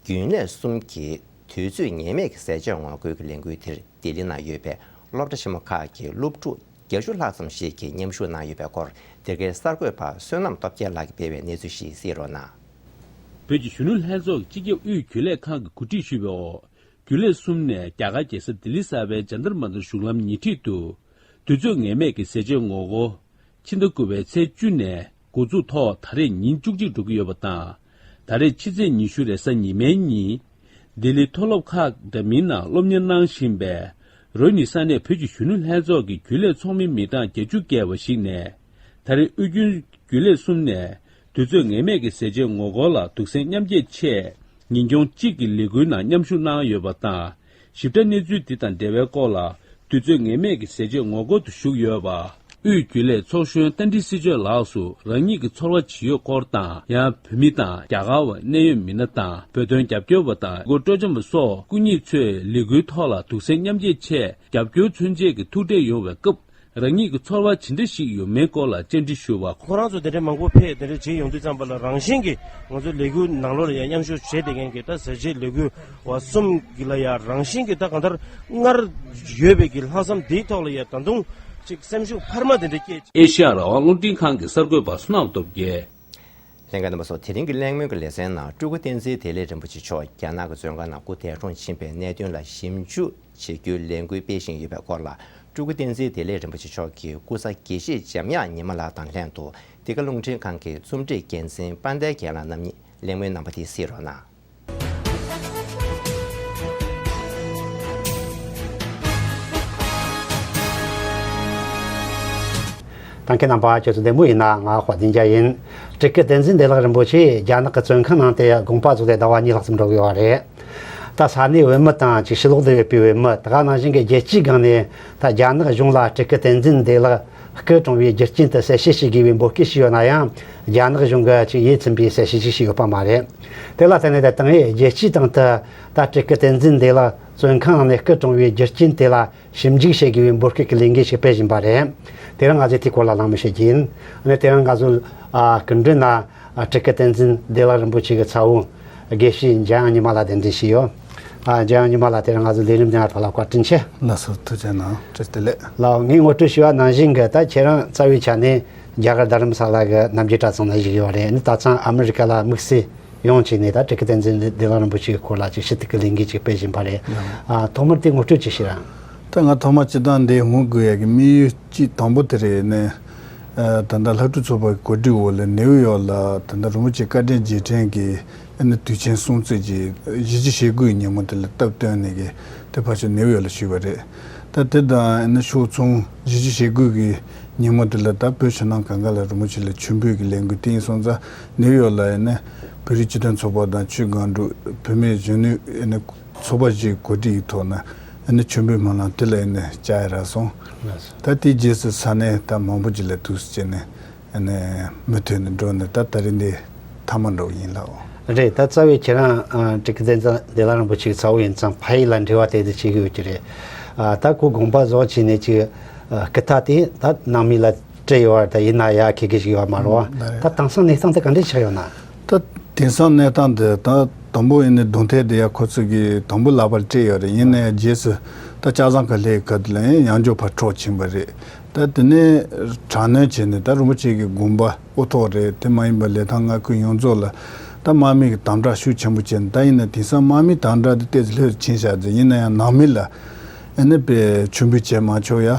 རྒྱུན་ལས་གསུམ་གྱི་དུས་ཚོད་ངེས་མེད་ཀྱི་ཟས་བཅད་ངོ་རྒོལ་གྱི་ལས་འགུལ་དེར། ལྡི་ལི་ནང་ཡོད་པའི་སློབ་གྲྭ་ཆེན་མོ་ཁག་གི་སློབ་ཕྲུག་བརྒྱད་ཅུ་ལྷག་ཙམ་ཞིག་གིས་མཉམ་ཞུགས་གནང་ཡོད་པའི་སྐོར། འདི་གའི་གསར་འགོད་པ་བསོད་ནམས་སྟོབས་རྒྱལ་ལགས་ཀྱིས་སྤེལ་བའི་གནས་ཚུལ་ཞིག་གསན་རོགས་གནང་། བོད་ཀྱི་གཞོན་ནུ་ལྷན་ཚོགས་ཀྱི་སྤྱི་ཁྱབ་དབུས་རྒྱུན་ལས་ཁང་གིས་གོ་སྒྲིག་ཞུས་པའི་འོག་རྒྱུན་ལས་གསུམ་ནས་རྒྱ་གར་རྒྱལ་ས་ལྡི་ལི་གསར་པའི་ཇན་ཏར་མན་ཏར་གཞུང་ལམ་ཉེ་འཁྲིས་དུ། དུས་ཚོད་ངེས་མེད་ཀྱི་ཟས་བཅད་ངོ་རྒོལ། ཕྱི་ཟླ་དགུ་པའི་ཚེས་བཅུ་ནས་འགོ་འཛུགས་ཐོག་ད་རེས་ཉིན་བཅུ་གཅིག་འགྲོ་གི་ཡོད་པ་དང་། ད་རེས་ཕྱི་ཚེས་ཉི་ཤུ་རེས་གཟའ་ཉི་མའི་ཉིན། ལྡི་ལིའི་མཐོ་སློབ་ཁག་འདྲ་མིན་ནང་སློབ་གཉེར་གནང་བཞིན་པའི་རོ་ནི་ས་གནས་བོད་ཀྱི་གཞོན་ནུ་ལྷན་ཚོགས་ཀྱི་རྒྱུན་ལས་ཚོགས་མི་མི་གྲངས་བརྒྱད་ཅུ་བརྒལ་བ་ཞིག་ནས། ད་རེས་དབུས་རྒྱུན་རྒྱུན་ལས་གསུམ་ནས་དུས་ཚོད་ངེས་མེད་ཀྱི་ཟས་བཅད་ངོ་རྒོལ་ལ་གདུང་སེམས་མཉམ་སྐྱེད་ཆེད་ཉིན་གུང་གཅིག་གི་ལས་འགུལ་ནང་མཉམ་ཞུགས་གནང་ཡོད་པ་དང་། ཞིབ་ཕྲ་གནས་ཚུལ་འདི་དང་འབྲེལ་བའི་སྐོར་ལ། དུས་ཚོད་ངེས་མེད་ཀྱི་ཟས་བཅད་ངོ་རྒོལ་དུ་ཞུགས་ཡོད་པ། དབུས་རྒྱུན་ལས་ཚོགས་གཞོན་རྟ་མགྲིན་སྲིད་གཅོད་ལགས་སུ་རང་ཉིད་ཀྱི་ཚོར་བ་ཇི་ཡོད་སྐོར་དང་། ཡང་བོད་མི་དང་རྒྱ་གར་བ་གནད་ཡོད་མི་སྣ་དང་། བོད་དོན་རྒྱབ་སྐྱོར་བ་དང་། གོ་སྤྲོ་འཆམ་པ་སོགས་སྐུ་ཉིད་ཚོས་ལས་འགུལ་ཐོག་ལ་གདུང་སེམས་མཉམ་སྐྱེད་ཆེད་རྒྱབ་སྐྱོར་མཚོན་ཆེད་ཀྱི་ཐུག་འཕྲད་ཡོང་བའི་སྐབས། རང་ཉིད་ཀྱི་ཚོར་བ་ཇི་འདྲ་ཞིག་ཡོད་མེད་སྐོར་ལ་བཅར་འདྲི་ཞུ་བ། ཁོ་རང་ཚོ་དེ་འདྲའི་མང་པོ་ཕེབས་དེ་འདྲ་བྱེད་ཡོང་དུས་ཙམ་པ་ལ། རང་བཞིན་གྱིས་ང་ཚོ་ལས་འགུལ་ནང་ལོགས་ལ་ཡང་མཉམ་ཞུགས་བྱས་བསྡད་མཁན་གྱི་ད་ཟས་བཅད་ལས་འགུལ་བ་གསུམ་གྱི་ལ་ཡང་རང་བཞིན་གྱིས་ད་གང་ལྟར་སྔར་ཡོད་པའི་གི་ལྷག་བསམ་འདིའི་ཐོག་ལ་ཡང་ད་དུང་ཅིག་སེམས་ཤུགས་འཕར་མ་དེ་འདྲ་སྐྱེས། ཨེ་ཤ་ཡ་རང་དབང་རླུང་འཕྲིན་ཁང་གི་གསར་འགོད་པ་བསོད་ནམས་སྟོབས་རྒྱལ། ལྷན་རྒྱས་རྣམ་པ་ཚོ། དེ་རིང་གི་གླེང་མོལ་གྱི་ལེ་ཚན་ནང་སྤྲུལ་སྐུ་བསྟན་འཛིན་བདེ་ལེགས་རིན་པོ་ཆེ་མཆོག་རྒྱ་ནག་གི་མཛོད་ཁང་ནང་སྐུ་འདས་གྲོངས་ཕྱིན་པའི་གནད་དོན་ལ་ཞིབ་འཇུག་བྱེད་རྒྱུའི་ལས་འགུལ་སྤེལ་བཞིན་ཡོད་པའི་སྐོར་ལ། སྤྲུལ་སྐུ་བསྟན་འཛིན་བདེ་ལེགས་རིན་པོ་ཆེ་མཆོག་གི་སྐུ་ཚ་དགེ་བཤེས་འཇམ་དབྱངས་ཉི་མ་ལགས་དང་ལྷན་དུ། འདི་ག་རླུང་འཕྲིན་ཁང་གི་རྩོམ་སྒྲིག་འགན་འཛིན་དཔལ་ལྡན་རྒྱལ་ལགས་རྣམ་གཉིས་གླེང་མོལ་གནང་པ་དེ་གཟིགས་རོགས་གནང་། ལྟ་མཁན་རྣམ་པ་ཁྱེད་ཚོ་བདེ་མོ་ཡིན་ན། ང་དཔལ་ལྡན་རྒྱལ་ཡིན། སྤྲུལ་སྐུ་བསྟན་འཛིན་བདེ་ལེགས་རིན་པོ་ཆེ་རྒྱ་ནག་གི་བཙོན་ཁང་ནང་དུ་དགོངས་པ་རྫོགས་ཏེ་ཟླ་བ་གཉིས་ལྷག་ཙམ་འགྲོ་གི་ཡོད་རེད། ད་ས་གནས་བོད་མི་དང་ཅིག་ཕྱི་ལོགས་དུ་ཡོད་པའི་བོད་མི། དེ་ག་ནང་བཞིན་གྱི་རྒྱལ་སྤྱིའི་སྒང་ནས་ད་རྒྱ་ནག་གཞུང་ལ་སྤྲུལ་སྐུ་བསྟན་འཛིན་བདེ་ལེགས་སྐུ་གྲོངས་པའི་རྒྱུ་རྐྱེན་དེ་གསལ་བཤད་བྱེད་དགོས་པའི་འབོད་སྐུལ་བྱས་ཡོད་ན་ཡང་། རྒྱ་ནག་གཞུང་གིས་ཅིག་ཡིད་ཚིམ་པའི་གསལ་བཤད་ཅིག་བྱས་ཡོད་པ་མ་རེད། དེ་ལ་བརྟེན་ནས་ད་ཏང་ཨེ་རྒྱལ་སྤྱིའི་སྟེང་དུ་ད་སྤྲུལ་སྐུ་བསྟན་འཛིན་བདེ་ལེགས་བཙོན་ཁང་ནང་ནས་སྐུ་གྲོངས་པའི་རྒྱུ་རྐྱེན་དེ་ལ་ཞིབ་འཇུག་བྱེད་དགོས་པའི་འབོད་སྐུལ་གྱི་ལས་འགུལ་ཞིག་སྤེལ་བཞིན་པ་རེད། དེ་རིང་ང་ཚོས་དེའི་སྐོར་ལ་གླེང་མོལ་བྱེད་ཀྱི་ཡིན། ཨ་ནི་དེ་རིང་ང་ཚོ་ཨ་སྐུ་མགྲོན་ན་ཨ་སྤྲུལ་སྐུ་བསྟན་འཛིན་བདེ་ལེགས་རིན་པོ་ཆེ་གི་ཚ་བོ་དགེ་བཤེས་འཇམ་དབྱངས་ཉི་མ་ལགས་གདན་འདྲེན་བྱས་ཡོད། ཨ་འཇམ་དབྱངས་ཉི་མ་ལགས། དེ་རིང་ང་ཚོའི་ལས་རིམ་རྒྱང་ལ་བཀའ་དྲིན་ཆེ། ལགས་སོ། ཐུགས་རྗེ་གནང་། བཀྲ་ཤིས་བདེ་ལེགས། ལགས། ངས་ངོ་སྤྲོད་ཞུས་པ་ནང་བཞིན་གྱི་ད་ཁྱེད་རང་རྩ་བའི་ཆ་ནས་རྒྱ་གར་རྡ་རམ་ས་ལ་གི་རྣམ་རྒྱལ་གྲྭ་ཚང་ནང་བཞུགས་ཡོད་རེད། ཨ་ནི་ད་ཐེངས་ཨ་མི་རི་ཀ་ལ་དམིགས་བསལ་ཡོང་བྱས་ནས་ད་སྤྲུལ་སྐུ་བསྟན་འཛིན་བདེ་ལེགས་རིན་པོ་ཆེའི་སྐོར་ལ་ཅིག་ཞུ་གཏུག་གི་ལས་འགུལ་ཅིག་སྤེལ་བཞིན་པ་རེད། ཡང་། ཨ་ཐོག་མར་དེ་ངོ་སྤྲོད་ཅིག་བྱེད་ར། ད་ང་ཐོག་མར་སྤྱིར་བཏང་འདི་འོང་དགོས་ཡ་གི་དམིགས་ཡུལ་གཅིག་དང་པོ་དེ་རེད། ནས་ཨ་ད་ལྟ་སློབ་ཕྲུག་ཚོགས་པ་གི་གོ་སྒྲིག་འོག་ལ་ནེའུ་ཡོག་ལ་ད་ལྟ་རིན་པོ་ཆེ་བཀའ་དྲིན་རྗེས་དྲན་གྱི་ཨ་ནི་དུས་ཆེན་སྲུང་བརྩི་གི་གཞིས་བྱེས་ཞི་རྒོལ་ཉིན་མོ་དེ་ལ་སྟབས་བསྟུན་ནས་གི་དེ་ཕར་ཕྱོགས་ནེའུ་ཡོག་ལ་ཞུས་པ་རེད། ད་དེ་དང་ཨ་ནི་ཕྱོགས་མཚུངས་གཞིས་བྱེས་ཞི་རྒོལ་གྱི་ཉིན་མོ་དེ་ལ་ད་བོད་ཕྱི་ནང་གང་ག་ལ་རིན་པོ་ཆེ་ལ་མཆོད་འབུལ་གྱི་ལས་འགུལ་དེ་ཡིན་སོང་ཙང་། ནེའུ་ཡོག་ལ་ཨ་ནི་བོད་རིགས་སྤྱི་མཐུན་ཚོགས་པ་དང་ཆུ་སྒང་དྲུག་བོད་མིའི་གཞོན་ནུ་ཨ་ནི་ཚོགས་པ་བཞིའི་གོ་སྒྲིག་གི་ཐོག་ནས་ཨ་ནི་མཆོད་འབུལ་སྨོན་ལམ་དེ་ལ་ཨ་ནི་བཅར་ཡ་རག་སོང་། ལགས་སོ། ད་དེའི་རྗེས་སུ་ས་གནས་ད་མང་པོ་ཅིག་ལ་ཐུགས་སུ་བཅད་ནས་ཨ་ནི་མུ་མཐུད་ནས་འགྲོ་ནས་ད་ད་རིང་འདི་མཐའ་མ་འགྲོ་གི་ཡིན་ལགས། རེད། ད་རྩ་བའི་ཁྱེད་རང་ཨ་སྤྲུལ་སྐུ་བསྟན་འཛིན་བདེ་ལེགས་རིན་པོ་ཆེའི་ཚ་བོ་ཡིན་ཙང་ཕ་ཡུལ་ལ་འབྲེལ་བ་དེ་འདྲ་བྱེད་ཀྱི་ཡོད་ཀྱི་རེད། ཨ་ད་ཁོ་དགོངས་པ་རྫོགས་བྱས་ནས་ཅིག་ཨ་སྐུ་རྟ་དེ་ད་ནང་མི་ལ་སྤྲད་ཡོད་པ་ད་ཡིན་ན་ཡ་ཁེ་གི་ཞིག་ཡོད་མ་རེད་པ། ད་དེང་སང་གནས་སྟངས་དེ་ག་འདྲ་ཆགས་ཡོད་ན། ད་དེང་སང་གནས་སྟངས་འདི་ད་དང་པོ་ཡིན་ནའི་རྡུང་ཐལ་དེ་ཡ་ཁོ་ཚོ་གིས་དང་པོ་ལག་པར་སྤྲད་ཡོད་རེད། ཡིན་ནའི་རྗེས་སུ་ད་ལྕགས་ཟམ་ཁ་སླེབས་སྐབས་དེ་ལ་ཡང་ཡང་བསྐྱར་ཕར་འཕྲོག་ཕྱིན་པ་རེད། ད་དེ་ནས་དྲག་གནོན་བྱས་ནས་ད་རིན་པོ་ཆེ་གི་དགོངས་པ་དབུ་ཐོག་རེད། དེ་མ་ཡིན་པ་ལི་ཐང་མངའ་ཁུལ་ཡོངས་རྫོགས་ལ་ད་དམག་མི་གི་དམ་དྲག་ཤུགས་ཆེན་པོ་བྱས་ནས། ད་ཡིན་ནའི་དེང་སང་དམག་མིའི་དམ་དྲག་དེ་ཏོག་ཙམ་ལྷོད་ཕྱིན་བཞག་ཟེར། ཡིན་ན་ཡང་ནང་མི་ལ་ཨ་ནི་དཔེ་མཆོད་འབུལ་བྱེད་མ་ཆོག་ཡ།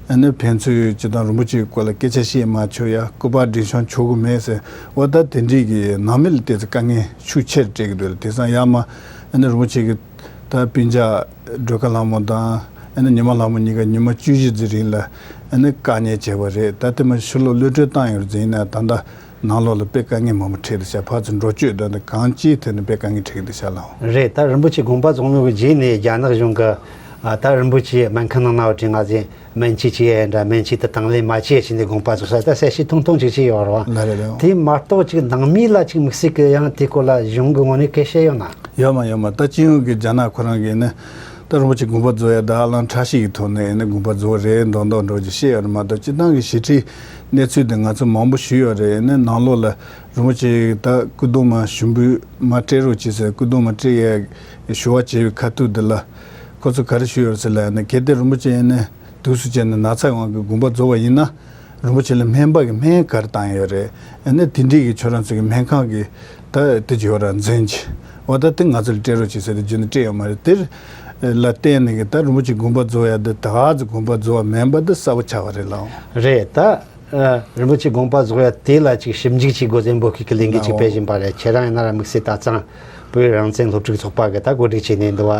ཨ་ནི་ཕན་ཚུན་སྤྱིར་བཏང་རིན་པོ་ཆེའི་སྐོར་ལ་སྐད་ཆ་བཤད་མ་ཆོག་ཡ། སྐུ་པར་འགྲེམས་བྱང་ཆོག་གི་མེད་ཟེར། འོ་ད་དེ་འདྲའི་གི་ནང་མི་ལ་ཏོག་ཙམ་དཀའ་ངལ་ཤུགས་ཆེར་སྤྲད་ཀྱི་འདུག་ལ། དེང་སང་ཡར་མར་ཨ་ནི་རིན་པོ་ཆེ་གི་ད་སྤུན་ཀྱག་སྒྲོལ་དཀར་ལྷ་མོ་དང་ཨ་ནི་ཉི་མ་ལྷ་མོ་གཉིས་ཀ་ཉི་མ་བཅུ་བཞི་ཙམ་རིང་ལ་ཨ་ནི་བཀག་ཉར་བྱས་པ་རེད། ད་དེ་མ་ཕྱི་ལོགས་གློད་གྲོལ་བཏང་ཡོད་རེད་ཟེར། ཡིན་ན་ད་ལྟ་ནང་ལོགས་ལ་དཔེ་དཀའ་ངལ་མང་པོ་འཕྲད་དེ་ཤག་ཕར་ཚུར་འགྲོ་སྐྱོད་དང་གང་ཅིའི་ཐད་ནས་དཔེ་དཀའ་ངལ་འཕྲད་ཀྱི་འདུག་ཤག་ལགས། རེད། ད་རིན་པོ་ཆེ་དགོངས་པ་རྫོགས་མྱོང་གི་རྗེས་ནས་རྒྱ་ནག་གཞུང་གི་ཨ་ད་རིན་པོ་ཆེ་སྨན་ཁང་ནང་ན་བ་དྲི་ང་ཟེར། སྨན་བཅོས་བྱེད་ཡ་འདྲ། སྨན་བཅོས་དེ་དང་ལེན་མ་བྱས་བྱས་ནས་དགོངས་པ་རྫོགས་ས། ད་གསལ་བཤད་ཐུང་ཐུང་ཅིག་བྱས་ཡོད་རེད་པ། ལགས་རེད་ལགས། དེ་མ་གཏོགས་ཅིག་ནང་མི་ལ་ཅིག་དམིགས་བསལ་གྱི་ཡང་དེའི་སྐོར་ལ་གཞུང་གི་ངོས་ནས་སྐད་བཤད་ཡོད་ན། ཡོད་མ་ཡོད་མ། ད་སྤྱི་ཡོངས་ཀྱི་རྒྱ་ནག་ཁོ་རང་གིས་ནི་ད་རིན་པོ་ཆེ་དགོངས་པ་རྫོགས་ཡ་ད་ཧ་ལམ་ཁྲ་ཤིག་གི་ཐོག་ནས་ནི་དགོངས་པ་རྫོགས་རེད་མདོག་མདོག་འདྲ་ཅིག་བཤད་ཡོད་རེད་མ་གཏོགས། སྤྱིར་བཏང་གི་ཞི་འཁྲིའི་གནས་ཚུལ་དེ་ང་ཚོ་མང་པོ་ཞུས་ཡོད་རེད། ནི་ནང་ལོགས་ལ་རིན་པོ་ཆེ་ད་སྐུ་གདུང་མ་ཞུ་འབུལ་མ་སྤྲད་རོགས་བྱེད་ཟེར། སྐུ་གདུང་མ་སྤྲད་ཡ་ཞུ་བ་བྱས་པའི་ཁ་ཐུག་དེ་ལ་ཁོ་ཚོ་ག་རེ་ཞུས་ཡོད་ཟེར་ལབ་ན། གལ་ཏེ་རིན་པོ་ཆེ་ནི་དུས་སུ་བྱས་ནས་ན་ཚ་ཡོང་བའི་དགོངས་པ་རྫོགས་པ་ཡིན་ན། རིན་པོ་ཆེ་ལ་སྨན་པ་གི་སྨན་ག་རེ་བཏང་ཡོད་རེད། ཨ་ནི་དེ་འདྲའི་གི་ཁྱོད་རང་ཚོ་གི་སྨན་ཁང་གི་ད་དེ་བྱོས་ར་འཛིན་གྱི། འོ་ད་དེ་ང་ཚོ་ལ་སྤྲད་རོགས་བྱེད་ཟེར་ཏེ་བརྒྱུད་ནས་སྤྲད་ཡོད་མ་རེད། དེ་ལ་བརྟེན་ནས་གི་ད་རིན་པོ་ཆེ་དགོངས་པ་རྫོགས་ཡ་དེ་ད་ག་ཚོད་དགོངས་པ་རྫོགས་པ་མིན་པ་དེ་གསལ་པོ་ཆགས་པ་རེད་ལགས། རེད། ད་ཨ་རིན་པོ་ཆེ་དགོངས་པ་རྫོགས་ཡ་དེ་ལ་ཅིག་ཞིབ་འཇུག་བྱེད་དགོས་ཟེར་འབོད་སྐུལ་གྱི་ལས་འགུལ་ཅིག་སྤེལ་བཞིན་པ་རེད། ཁྱེད་རང་ཡིན་ན་ར་དམིགས་བསལ་ད་ཚང་བོད་རང་བཙན་སློབ་ཕྲུག་ཚོགས་པ་གི་ད་གོ་སྒྲིག་བྱས་ནས་འདི་བ་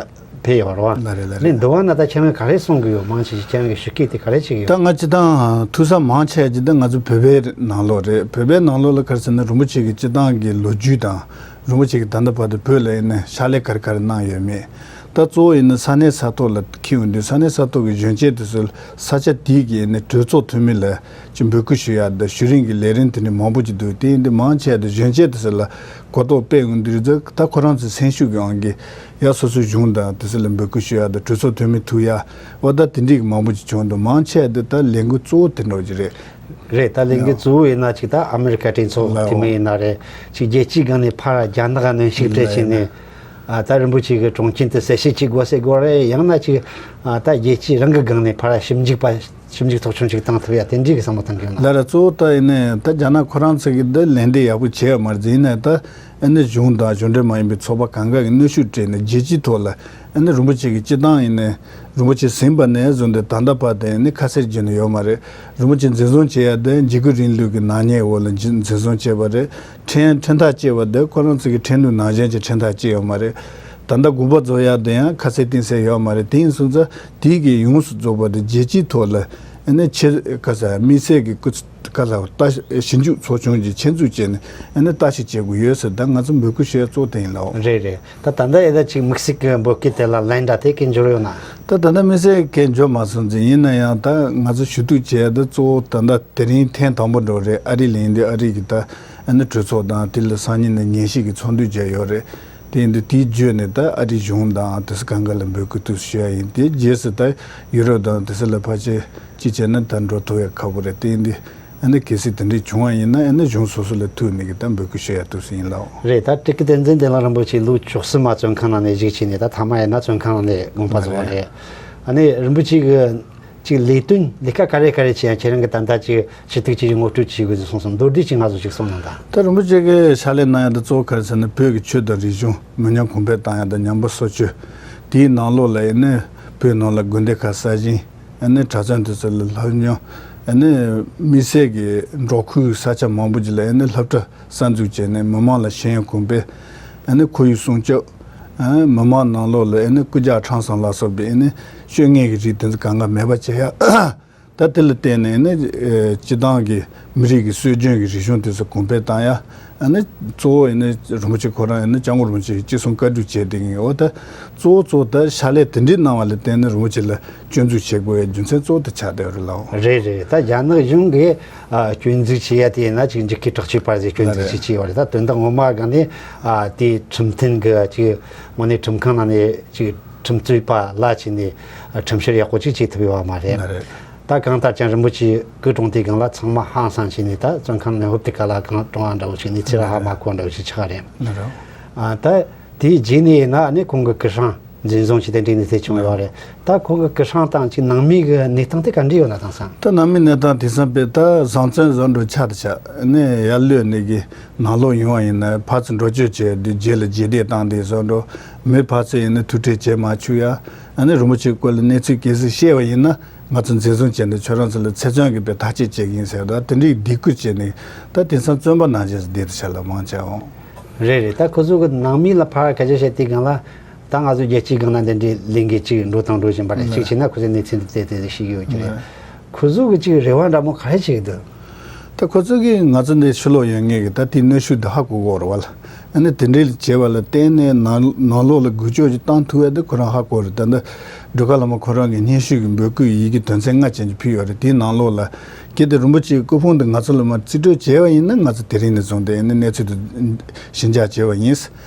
ཕེབས་ཡོད་རེད་པ། ལགས་རེད་ལགས་རེད། ལགས་འདི་བ་ན་ད་ཁྱེད་རང་ག་རེ་གསུང་གི་ཡོད། མང་ཆེ་ཞིག་ཁྱེད་རང་གི་ཞུ་སྐད་དེ་ག་རེ་བྱེད་ཀྱི་ཡོད། ད་ང་སྤྱིར་བཏང་ཐུགས་བསམ་མང་ཆེ་ཅིག་ད་ང་ཚོ་བོད་པའི་ནང་ལོགས་རེད། བོད་པའི་ནང་ལོགས་ལ་ག་རེ་ཟེར་ན་རིན་པོ་ཆེ་གི་སྤྱིར་བཏང་གི་ལོ་རྒྱུས་དང་རིན་པོ་ཆེ་གི་ད་ལྟ་བར་དུ་བོད་ལ་ཡིན་ན་ཕྱག་ལས་ག་རེ་ག་རེ་གནང་ཡོད་མེད། ད་གཙོ་བོ་ཡིན་ན་ས་གནས་ས་ཐོག་ལ་འཁེལ་ཡོང་དུས་ས་གནས་ས་ཐོག་གི་གཞོན་སྐྱེས་དེ་ཚོ་ས་ཆ་དེའི་གི་ཡིན་ན་གྲོས་ཚོགས་འཐུས་མི་ལ་ཅིག་འབོད་སྐུལ་ཞུ་ཡ་དང་ཞུ་རིན་གི་ལས་རིམ་དེ་འདྲ་མང་པོ་ཅིག་འདུག་དེ་ཡིན་དུས་མང་ཆེ་བ་དེ་གཞོན་སྐྱེས་དེ་ཚོ་ལ་གོ་རྟོགས་སྤེལ་ཡོང་དུས་ད་ཁོ་རང་ཚོའི་སེམས་ཤུགས་ཀྱི་དབང་གིས་ཡ་སོ་སོའི་གཞུང་དང་དེ་ཚོ་ལ་འབོད་སྐུལ་ཞུ་ཡ་དང་གྲོས་ཚོགས་འཐུས་མི་ཐུག་ཡ། འོ་ད་དེ་འདྲའི་གི་མང་པོ་ཅིག་བྱུང་འདུག་མང་ཆེ་བ་དེ་ད་ལས་འགུལ་གཙོ་བོ་དེ་འདྲ་ཅིག་རེད། རེད། ད་ལས་འགུལ་གཙོ་བོ་ཡིན་ན་ཅིག་ད་ཨ་མི་རི་ཀ་གྲོས་ཚོགས་འཐུས་མི་ཡིན་ན་རེད། ཅིག་རྒྱལ་སྤྱིའི་སྒང་ནས་ཕར་རྒྱ་ནག་ག་གནོན་ཤུགས་སྤྲད་བྱས་ནས་ཨ་ད་རིན་པོ་ཆེ་གི་གྲོངས་རྐྱེན་དེ་གསལ་བཤད་བྱེད་དགོས་ཟེར་དགོས་རེད། ཡང་ན་ཅིག་ཨ་ད་རྒྱལ་སྤྱིའི་རང་གི་སྒང་ནས་ཕར་ཞིབ་འཇུག་པ་ཞིབ་འཇུག་ཚོགས་ཆུང་ཅིག་བཏང་ཐུབ་ཡ་དེ་འདྲའི་གི་བསམ་བློ་བཏང་གི་ཡོད་ན། ལགས་རེད། གཙོ་བོ་ད་ཡིན་ནའི་ད་རྒྱ་ནག་ཁོ་རང་ཚོ་གིས་འདི་ལན་འདེབས་ཡག་པོ་བྱས་ཡོད་མ་རེད། ཡིན་ནའི་ད་ཨ་ནི་གཞུང་དང་གཞུང་འབྲེལ་མ་ཡིན་པའི་ཚོགས་པ་གང་ག་གིས་གནོན་ཤུགས་སྤྲད་ནས་རྒྱལ་སྤྱིའི་ཐོག་ལ་ཨ་ནི་རིན་པོ་ཆེ་གི་སྤྱིར་བཏང་ཡིན་ནའི་རིན་པོ་ཆེ་ཟིན་པ་ནས་བཟུང་སྟེ་ད་ལྟ་བར་དུ་ཨ་ནི་ཁ་གསལ་བརྗོད་ནས་ཡོད་མ་རེད། རིན་པོ་ཆེ་འཛིན་བཟུང་བྱས་ཡ་དེ་འཇིགས་སྐུལ་རིང་ལུགས་ཀྱི་ནག་ཉེས་འོག་ལ་འཛིན་འཛིན་བཟུང་བྱས་པ་རེད། ཁྲིམས་ཁྲིམས་ཐག་བཅད་པ་དེ་ཁོ་རང་ཚོ་གི་ཁྲིམས་ལུགས་ནང་བཞིན་གྱི་ཁྲིམས་ཐག་བཅད་ཡོད་མ་རེད། ད་ལྟ་དགོངས་པ་རྫོགས་ཡ་དེ་ཡང་ཁ་གསལ་གཏིང་གསལ་ཡོད་མ་རེད། དེ་ཡིན་སོང་ཙང་དེའི་གི་ཡོངས་སུ་རྫོགས་པ་དེ་རྒྱལ་སྤྱིའི་ཐོག་ལ་ཨ་ནི་ཆེ་ག་ས་དམིགས་བསལ་གྱི་སྐུ་ཚབ་ ཀ་ལ་ལྟ་ཞིབ་ཞིབ་འཇུག་ཚོགས་ཆུང་གི་ཆེད་འཛུགས་བྱས་ནས་ཨ་ནི་ལྟ་ཞིབ་བྱེད་དགོས་ཡོད་ཟེར། ད་ང་ཚོ་འབོད་སྐུལ་ཞུ་ཡ་གཙོ་བོ་དེ་ཡིན་ལགས། རེད་རེད། ད་ད་ལྟ་ཡ་ད་ཅིག་དམིགས་བསལ་གྱི་འབོད་སྐུལ་དེ་ལ་ལན་འདྲ་དེ་སྐད་འབྱོར་ཡོད་ན། ད་ད་ལྟ་དམིགས་བསལ་སྐད་འབྱོར་མ་སོང་ཟིན། ཡིན་ན་ཡང་ད་ང་ཚོ་ཞུ་གཏུག་བྱས་ད་གཙོ་བོ་ད་ལྟ་དེ་རིང་ཐེངས་དང་པོ་འགྲོ་རེད། ཨ་རི་ལ་ཡིན་དུས་ཨ་རི་གི་ད་ཨ་ནི་གྲོས་ཚོགས་དང་དེ་ལ་སང་ཉིན་ནས་ཉན་ཞིབ་ཀྱི་ཚོགས་འདུ་བརྒྱབ་ཡོད་རེད། དེ་ཡིན་དུས་དེའི་བརྒྱུད་ནས་ད་ཨ་རིའི་གཞུང་དང་དེ་ཚོ་གང་ག་ལ་འབོད་སྐུལ་དུ་ཞུ་ཡ་ཡིན། དེའི་རྗེས་སུ་ད་ཡུ་རོབ་དང་དེ་ཚོ་ལ་ཕལ་ཆེར་ཅི་བྱས་ན་ད་འགྲོ་ཐུབ་ཡ་ཁག་པོ་རེད། དེ་ཡིན་དུས་ཨ་ནི་གལ་སྲིད་དེ་འདྲས་བྱུང་བ་ཡིན་ན་ཨ་ནི་གཞུང་སོ་སོ་ལ་ཐུག་ནས་གི་ད་འབོད་སྐུལ་ཞུ་ཡ་ཐུབ་སུ་ཡིན་ལགས། རེད། ད་སྤྲུལ་སྐུ་བསྟན་འཛིན་བདེ་ལེགས་རིན་པོ་ཆེ་ལོ་བཅུ་གསུམ་མ་བཙོན་ཁང་ནང་ནས་བཞུགས་བྱས་ནས་ད་ཐ་མ་ཡིན་ན་བཙོན་ཁང་ནང་ནས་དགོངས་པ་རྫོགས་པ་རེད། རེད། ཨ་ནི་རིན་པོ་ཆེ་གི་ཅིག་ལས་དོན་ལས་ཀ་ག་རེ་ག་རེ་བྱེད་ཡང་ཁྱེད་རང་གི་ད་ལྟ་ཅིག་ཞུ་གཏུག་ཅིག་ངོ་སྤྲོད་བྱེད་དགོས་ཟེར་གསུངས་སོང་། མདོར་བསྡུས་ཅིག་ང་ཚོ་ཅིག་གསུངས་གནང་དང་། ད་རིན་པོ་ཆེ་གིས་ཕྱག་ལས་གནང་ཡ་ད་གཙོ་བོ་ག་རེ་ཟེར་ན་བོད་ཀྱི་ཆོས་དང་རིག་གཞུང་མི་ཉམས་གོང་འཕེལ་བཏང་ཡ་དང་ཉམས་པ་སོར་ཆུད། དེའི་ནང་ལོགས་ལ་ཡིན་ནའི་བོད་ནང་ལ་དགོན་སྡེ་ཁག་གསར་བཞེངས། ཨ་ནི་གྲྭ་བཙུན་དེ་ཚོ་ལ་སློབ་སྦྱོང་། ཨ་ནི་དམིགས་བསལ་གྱི་འབྲོག་ཁུལ་ས་ཆ་མང་པོ་ཅིག་ལ་ཨ་ནི་སློབ་གྲྭ་གསར་འཛུགས་བྱས་ནས་མི་མང་ལ་ཤེས་ཡོན་གོང་སྤེལ། ཨ་ནི་ཁོར་ཡུག་སྲུང་སྐྱོབ། ཨ་མི་མང་ནང་ལོགས་ལ་ཨ་ནི་རྐུབ་བཀྱག་ཁྲམ་གསུམ་ལ་སོགས་པའི་ཨ་ནི་སྤྱོད་ངན་གྱི་རིགས་དེ་ཚོ་གང་ག་མེད་པ་བྱེད་ཡ། ད་དེ་ལ་བརྟེན་ནས་ཨ་ནི་ཨ་སྤྱི་བཏང་གི་མི་རིགས་ཀྱི་སྲོལ་རྒྱུན་གྱི་རིག་གཞུང་དེ་ཚོ་གོང་འཕེལ་བཏང་ཡ། ཨ་ནི་གཙོ་བོ་ཨ་ནི་རིན་པོ་ཆེ་ཁོ་རང་ཨ་ནི་སྐྱབས་མགོན་རིན་པོ་ཆེ་གིས་ཅི་གསུང་བཀའ་སྒྲུབ་བྱས་བསྡད་མཁན་འོ་ད། གཙོ་བོ་གཙོ་བོ་ད་ཕྱག་ལས་དེ་འདྲའི་གནང་བ་ལ་བརྟེན་ནས་རིན་པོ་ཆེ་ལ་སྐྱོན་འཛུགས་བྱེད་དགོས་ཡ་རྒྱུ་མཚན་གཙོ་བོ་དེ་ཆགས་བསྡད་ཡོད་རེད་ལགས། རེད་རེད། ད་རྒྱ་ནག་གཞུང་གིས་ཨ་སྐྱོན་འཛུགས་བྱེད་ཡ་དེ་ཡིན་ན་ཅིག་འཇིགས་སྐུལ་དྲག་སྤྱོད་པ་ཟེར་སྐྱོན་འཛུགས་ལགས་བྱེད་ཀྱི་ཡོད་རེད། ད་དོན་དག་ངོ་མ་སྒང་ནས་ཨ་དེ་ཁྲིམས་མཐུན་གྱི་ཅིག་དངོས་གནས་ཁྲིམས་ཁང་ནང་ནས་ཅིག་ཁྲིམས་རྩོད་པ་ལ་བྱས་ནས་ཨ་ཁྲིམས་བཤེར་ཡག་པོ་ཅིག་བྱེད་ཐུབ་ཡོད་པ་མ་རེད། ལགས་རེད། ད་གང་ལྟར་ཀྱང་རིན་པོ་ཆེ་སྐུ་གྲོངས་དུས་སྒང་ལ་ཚང་མ་ཧང་སངས་བྱས་ནས་ད་བཙོན་ཁང་ནས་ཧོབ་ཏེ་ག་ལ་གང་གྲོངས་པ་འདྲ་བོ་ཞིག་གནས་ཚུལ་ར་ཧ་མ་གོ་འདྲ་བོ་ཞིག་ཆགས་རེད། ལགས་རེད། ཨ་ད་དེའི་རྗེས་ནས་ཡིན་ན་ནི་ཁོང་གི་སྐུ་སྲུང་འཛིན་བཟུང་བྱས་ཏེ་འདྲེན་ནས་ཐེ་བྱུང་ཡོད་རེད། ད་ཁོང་གི་སྐུ་སྲུང་དང་ཅིག་ནང་མི་གི་གནས་སྟངས་དེ་ག་འདྲ་ཡོད་ན་དེང་སང་། ད་ནང་མིའི་གནས་སྟངས་དེང་སང་དཔེ་ད་བཟང་བཙོན་བཟོ་འདྲ་ཆགས་དེ་ཆགས་ནས་ཡར་ལོས་ནས་གི་ནང་ལོགས་ཡོང་བ་ཡིན་ན་ཕར་ཚུར་འགྲོ་སྐྱོད་བྱས་དུས་རྗེས་ལ་རྗེས་འདེད་བཏང་དེ་བཟོ་འདྲ་མི་ཕར་ཚུར་ཡིན་ན་ཐུག་འཕྲད་བྱེད་མ་བཅུག་ཡ། ཨ་ནི་རིན་པོ་ཆེའི་སྐོར་ལ་གནས་ཚུལ་གལ་སྲིད་ཤེས་པ་ཡིན་ན། ང་ཚོ་འཛིན་བཟུང་བྱས་ནས་ཁྱོད་རང་ཚོ་ལ་ཚེ་བཙོན་གྱི་དཔེ་ཐག་གཅོད་བྱེད་ཀྱི་ཡིན་ཟེར་ད་དེ་འདྲའི་སྡིགས་སྐུལ་བྱས་ནས་ད་དེང་སང་བཙོན་པ་ནང་བཞིན་བསྡད་དུ་ཆ་ལ་མང་ཆེ་འོང་། རེད་རེད། ད་ཁོ་ཚོ་གི་ནང་མི་ལ་ཕར་སྐད་ཆ་བཤད་དུས་སྒང་ལ་ད་ང་ཚོ་རྒྱལ་སྤྱིའི་སྒང་ལ་འདི་འདྲའི་ལས་འགུལ་ཅིག་འགྲོ་དང་འགྲོ་བཞིན་པ་རེད། གཅིག་བྱས་ན་ཁོ་ཚོའི་གནས་ཚུལ་འདི་བལྟས་ཏེ་ཞིག་ཡོད་ཀྱི་རེད། ཁོ་ཚོ་གི་ཅིག་རེ་བ་འདྲ་མོ་ག་རེ་བྱེད་ཀྱི་འདུག་ད་ཁོ་ཚོ་གིས་ང་ཚོ་འདི་ཕྱི་ལོགས་ཡོད་མཁན་གྱི་ད་དེའི་གནོན་ཤུགས་འདི་ཧ་གོ་གི་ཡོད་རེད་བ་ལ། ཨ་ནི་དེ་འདྲའི་བྱས་པ་ལ་བརྟེན་ནས་ནང་ནང་ལོགས་ལ་འགུལ་སྐྱོད་ཅིག་བཏང་ཐུབ་ཡ་དེ་ཁོ་རང་ཧ་གོ་རེད། ད་ལྟ་སྒྲོལ་དཀར་ལྷ་མོ་ཁོ་རང་གིས་སྙན་ཞུ་གི་འབོད་སྐུལ་ཡི་གེ་དོན་ཚན་ལྔ་ཅན་ཅིག་ཕུལ་ཡོད་རེད། དེའི་ནང་ལོགས་ལ་གལ་ཏེ་རིན་པོ་ཆེའི་སྐུ་ཕུང་དེ་ང་ཚོ་ལ་མར་རྩིས་སྤྲོད་བྱས་པ་ཡིན་ན་ང་ཚོ་དེ་རིང་ནས་བཟུང་སྟེ་ཨ་ནི་གནས་ཚུལ་དེ་ཞིབ་འཇུག་བྱས་པ་ཡིན།